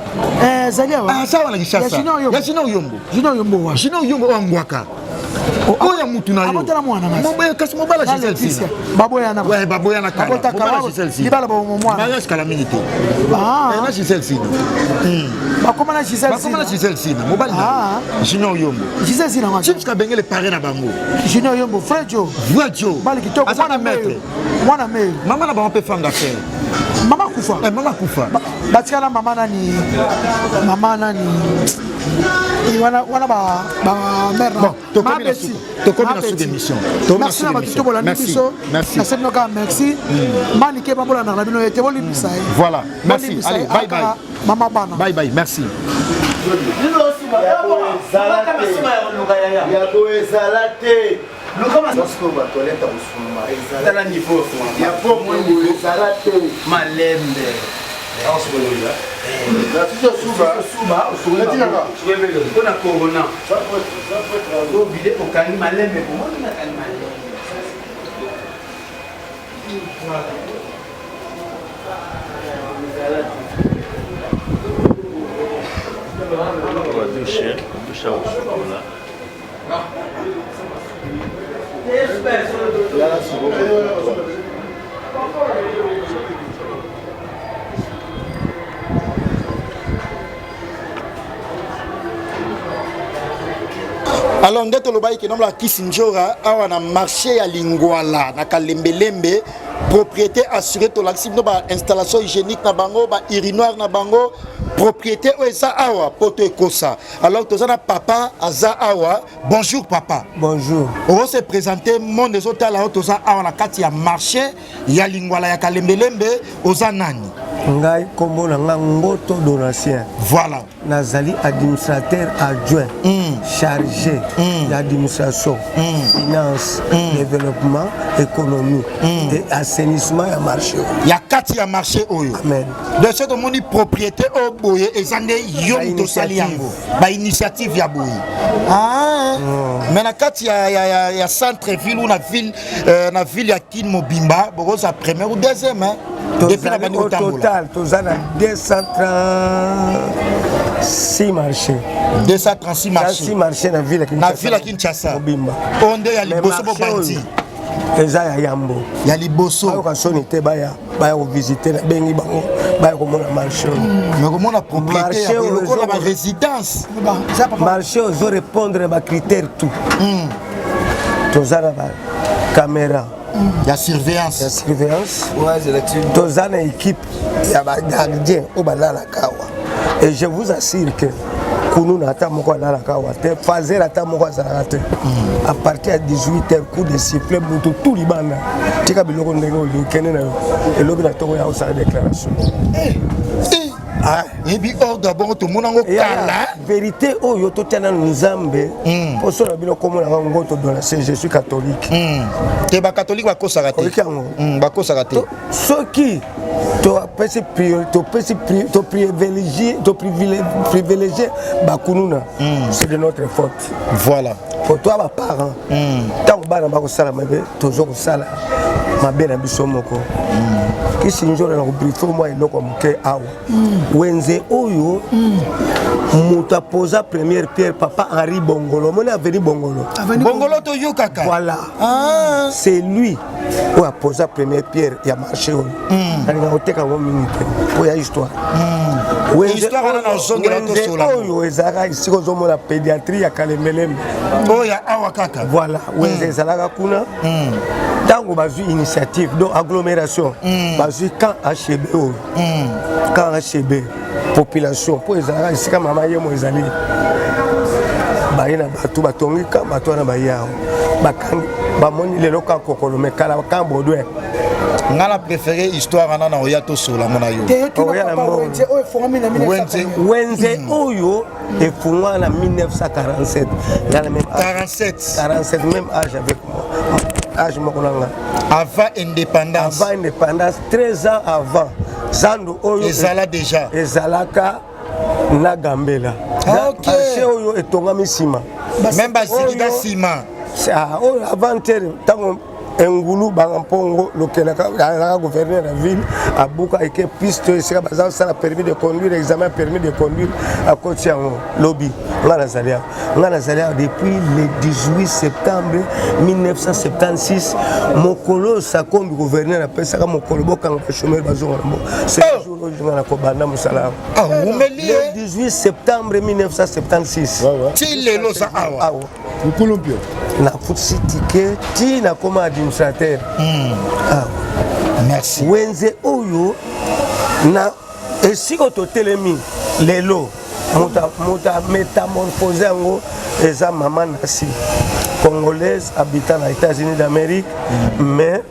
Eh, ezali awa. Ah, aza wana Kinshasa. Ya Junior Yombo. Ya Junior Yombo. Junior Yombo wa. Junior Yombo oyo angwaka. Oyo ya mutu na yo. Abotala mwana ngasi. Mobali kasi mobala Gisèle Sina. Baboyana. Ouais, baboyana kala. Babota kala. Mobala Gisèle Sina. Libala ba mwana. Mariage kala mingi te. Ah. Eh, na Gisèle Sina. Bakoma na Gisèle Sina. Bakoma na Gisèle Sina. Mobali na. Ah. Junior Yombo. Gisèle Sina ngasi. Chips Kabengele pare na bango. Junior Yombo, frère Joe. Vrai Joe. Bali kitoko. Aza Mwana maître. meyo. Mwana meyo. Mama na bango mpe femme d'affaires. Mama kufa. Eh, mama kufa. Batikala mama nani? Mama nani? Eh, wana wana ba ba mère Bon, tokomi na suka. Tokomi na suka émission. Tokomi na Merci suka na bato émission. to bolandi Merci. biso. Merci. Nasali noka merci. Manike babolandaka na bino ete bolimbisa ye. Voilà. Merci. Bolimbisa ye, Allez, bye bye. aka Mama bana. Bye bye. Merci. Yako ezala te. Tala niveau ya propre ezala te. Malembe. Mpona corona obile okangi malembe omoni nakangi malembe. Douche, douche ya kosukola. Alors nde tolobaki ke nomla kisi njora awa na marché ya Lingwala na Kalembelembe, propriété assurée, tolakisi bino ba installation hygiénique na bango, ba urinoir na bango, propriété oyo eza awa poto ekosa. Alors toza na papa aza awa. Bonjour papa. Bonjour. Oko se présenter monde ezotala oyo toza awa na kati ya marché ya Lingwala ya Kalembelembe, oza nani? Ngai kombo na nga Ngoto Donatien. Voilà. Nazali administrateur adjoint chargé ya administration, finance, développement, économie et assainissement ya marché oyo. Ya kati ya marché oyo. Amen. De ce tomoni propriété oyo boye eza nde yo moto osali yango. Ba initiative ya boye. Ah. Mais na kati ya centre ville ou na ville, na ville ya Kin Mobimba, bokoza première ou deuxième, hein? Depuis na bandi Au kotambola. total, toza na 236 marchés. 236 marchés. 36 marchés na ville ya Kinshasa. Na ville ya Kinshasa. Mobimba. Oyo nde ya Mais liboso marché bobandi. oyo eza ya yambo. Ya liboso. Bayoka soni te baya kovisite, nabengi bango baya komona marché oyo. Mais komona propriété Marché ya oyo lokola ba ezo- résidence. Marché oyo ezo répondre na ba critères tout. Toza na ba caméra ya surveillance. Ya surveillance. Toza na équipe ya ba gardien oyo balalaka awa. Et je vous assure que kununa ata moko alalaka awa te, fazer ata moko azalaka te. À partir ya 18 heures, coup de sifflet, moto tout libanda. Tika biloko ndenge olingi, kende na yo. Elobi na ntongo ya osala déclaration. Ah, ebi ordre bongo tomona yango kala. Vérité oyo totia nanu Nzambe. Poso na bino komona yango Ngoto Donatien, je suis catholique. Te ba catholique bakosaka te. Oyoki yango? Bakosaka te. Soki topesi priorité, topesi pri-, to privilégier, to privilégier bakununa, c'est de notre faute. Voilà. Pour toi ba parents, tango bana bakosala mabe, tozo kosala mabe na biso moko. Kisi nzolo na kobriefe mwa eloko ya moke awa. Wenze oyo, moto aposa première pierre, papa Henri Bongolo. Omoni avenue Bongolo. Avenue Bongolo toyokaka. Voilà. Ah. C'est lui oyo aposa première pierre ya marché oyo. Nalinga koteka yango mingi te po ya histoire. Wenze Histoire wana na ozongela wenze tosola yango. oyo ezalaka esika ozomona pédiatrie ya Kalembelembe. Oyo ya awa kaka. Voilà, wenze ezalaka kuna. Ntango bazwi initiative, donc agglomération, bazwi camp HB oyo. Camp HB, population, po ezalaka esika mama yemo ezali. Baye na bato batongi ka bato wana baye awa bakangi bamoni lelo ka kokolo me kala ka Baudouin. Nga na préféré histoire wana na oya tosola ngo na yo. Oya na mbongo. Wenze. Wenze oyo efungwa na 1947. Nga na même 47. 47, même âge avec moi. Âge moko na nga. Avant indépendance. Avant indépendance, 13 ans avant. Zando oyo ezala déjà. Ezalaka na Gambela. Ah, ok. Marché oyo etongami nsima. Même bazikida nsima. Oyo avant te ntango Engulu Banga Mpongo lokelaka azalaka gouverneur ya ville, abuka eke piste esika baza kosala permis de conduire, examen permis de conduire, akoti yango lobi. Nga nazali awa, nga nazali awa depuis le 18 septembre 1976, mokolo oyo Sakombi gouverneur apesaka mokolo bokanga bachômeur bazonga na mboka. C'est le jour oyo nga nakobanda mosala awa. Le 18 septembre 1976. Ti lelo oza awa. Awa. Mokolo mpio. Nafutisi ticket ti nakoma administrateur. Awa. Merci. Wenze oyo na esika totelemi lelo, moto amétamorphose yango eza mama Nasi, congolaise habitant na États-Unis d'Amérique, mais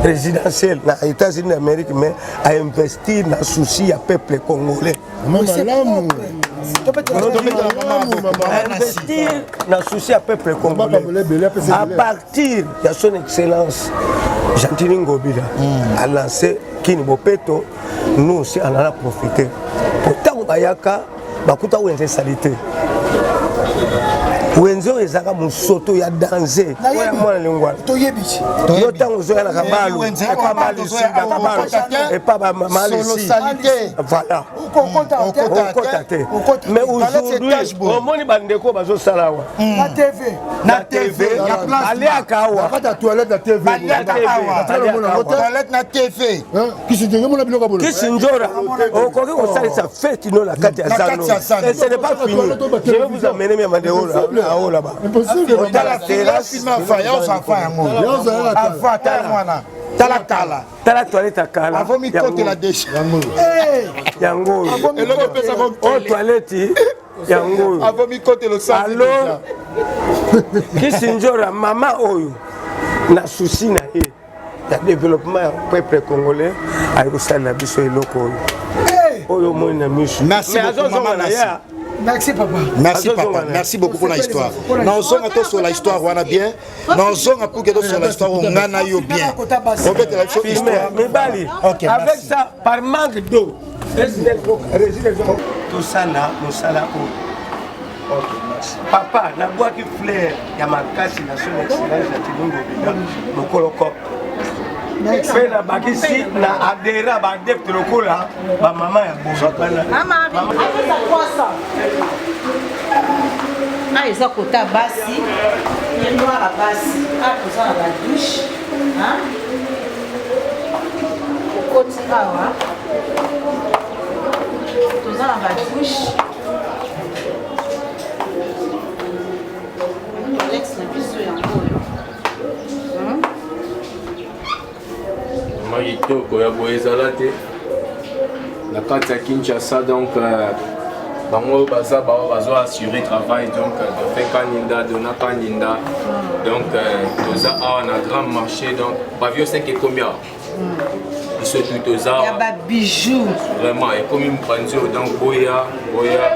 résidentielle na États-Unis d'Amérique, mais a investir na souci ya peuple congolais. Malamu. Investir na souci ya peuple congolais à partir ya son excellence Gentiny Ngobila a lancé Kini Bopeto, nous aussi on en a profité. Po ntango bayaka bakuta wenze esali te, wenze oyo ezalaka mosoto ya danger oya mwana lingwala. Yo ntango ozoya na kabalu epa malusida, epa bamalisi, voilà, okota te. Mais aujourd'hui omoni bandeko bazosala awa na TV. Na TV aliaka awa. Toilette na TV. Toilette na TV. Kisi nzora okoki kosalisa fête no na kati ya zando. Et ce n'est pas fini, je vais vous amener mia mandeo aola là-bas. Otala terrasse yango avant, tala mwana, tala kala. Tala toilette ya kala. Avant mikotela déjà. Yango oyo. Eloko epesaka. Oyo toilette yango oyo. Avant mikotela. Alo kisi nzora mama oyo na souci na ye ya développement ya peuple congolais ayi kosalela biso eloko oyo oyo omoni na misu. Merci beaucoup, mama Nasi. Merci papa. Merci papa, merci beaucoup pour la histoire. Nazonga tosola histoire wana bien. Nazonga pour que tosola histoire oyo nga na yo bien. Obetela biso histoire. Mibali. Ok, avec merci. Ça par manque d'eau tosala mosala oyo. Papa, nabwaki fleur ya makasi na son excellence ya Gentiny Ngobila mokolo cop mpe nabakisi na adhéra baadepte lokola bamama ya boye. Apesa 300. Ah, eza kota basi, miroir ya basi. Ah, toza na badouche. Okoti awa, toza na badouche, toilette na biso yango oyo. Ma kitoko ya boye ezala te na kati ya Kinshasa. Donc bango baza bao bazo assurer travail. Donc Dauphin Kaninda, Dona Kaninda, donc toza awa na grand marché, donc pavillon 5 ekomi awa, biso tu toza ya babijou. Vraiment ekomi mopanzi oyo, donc boya boya.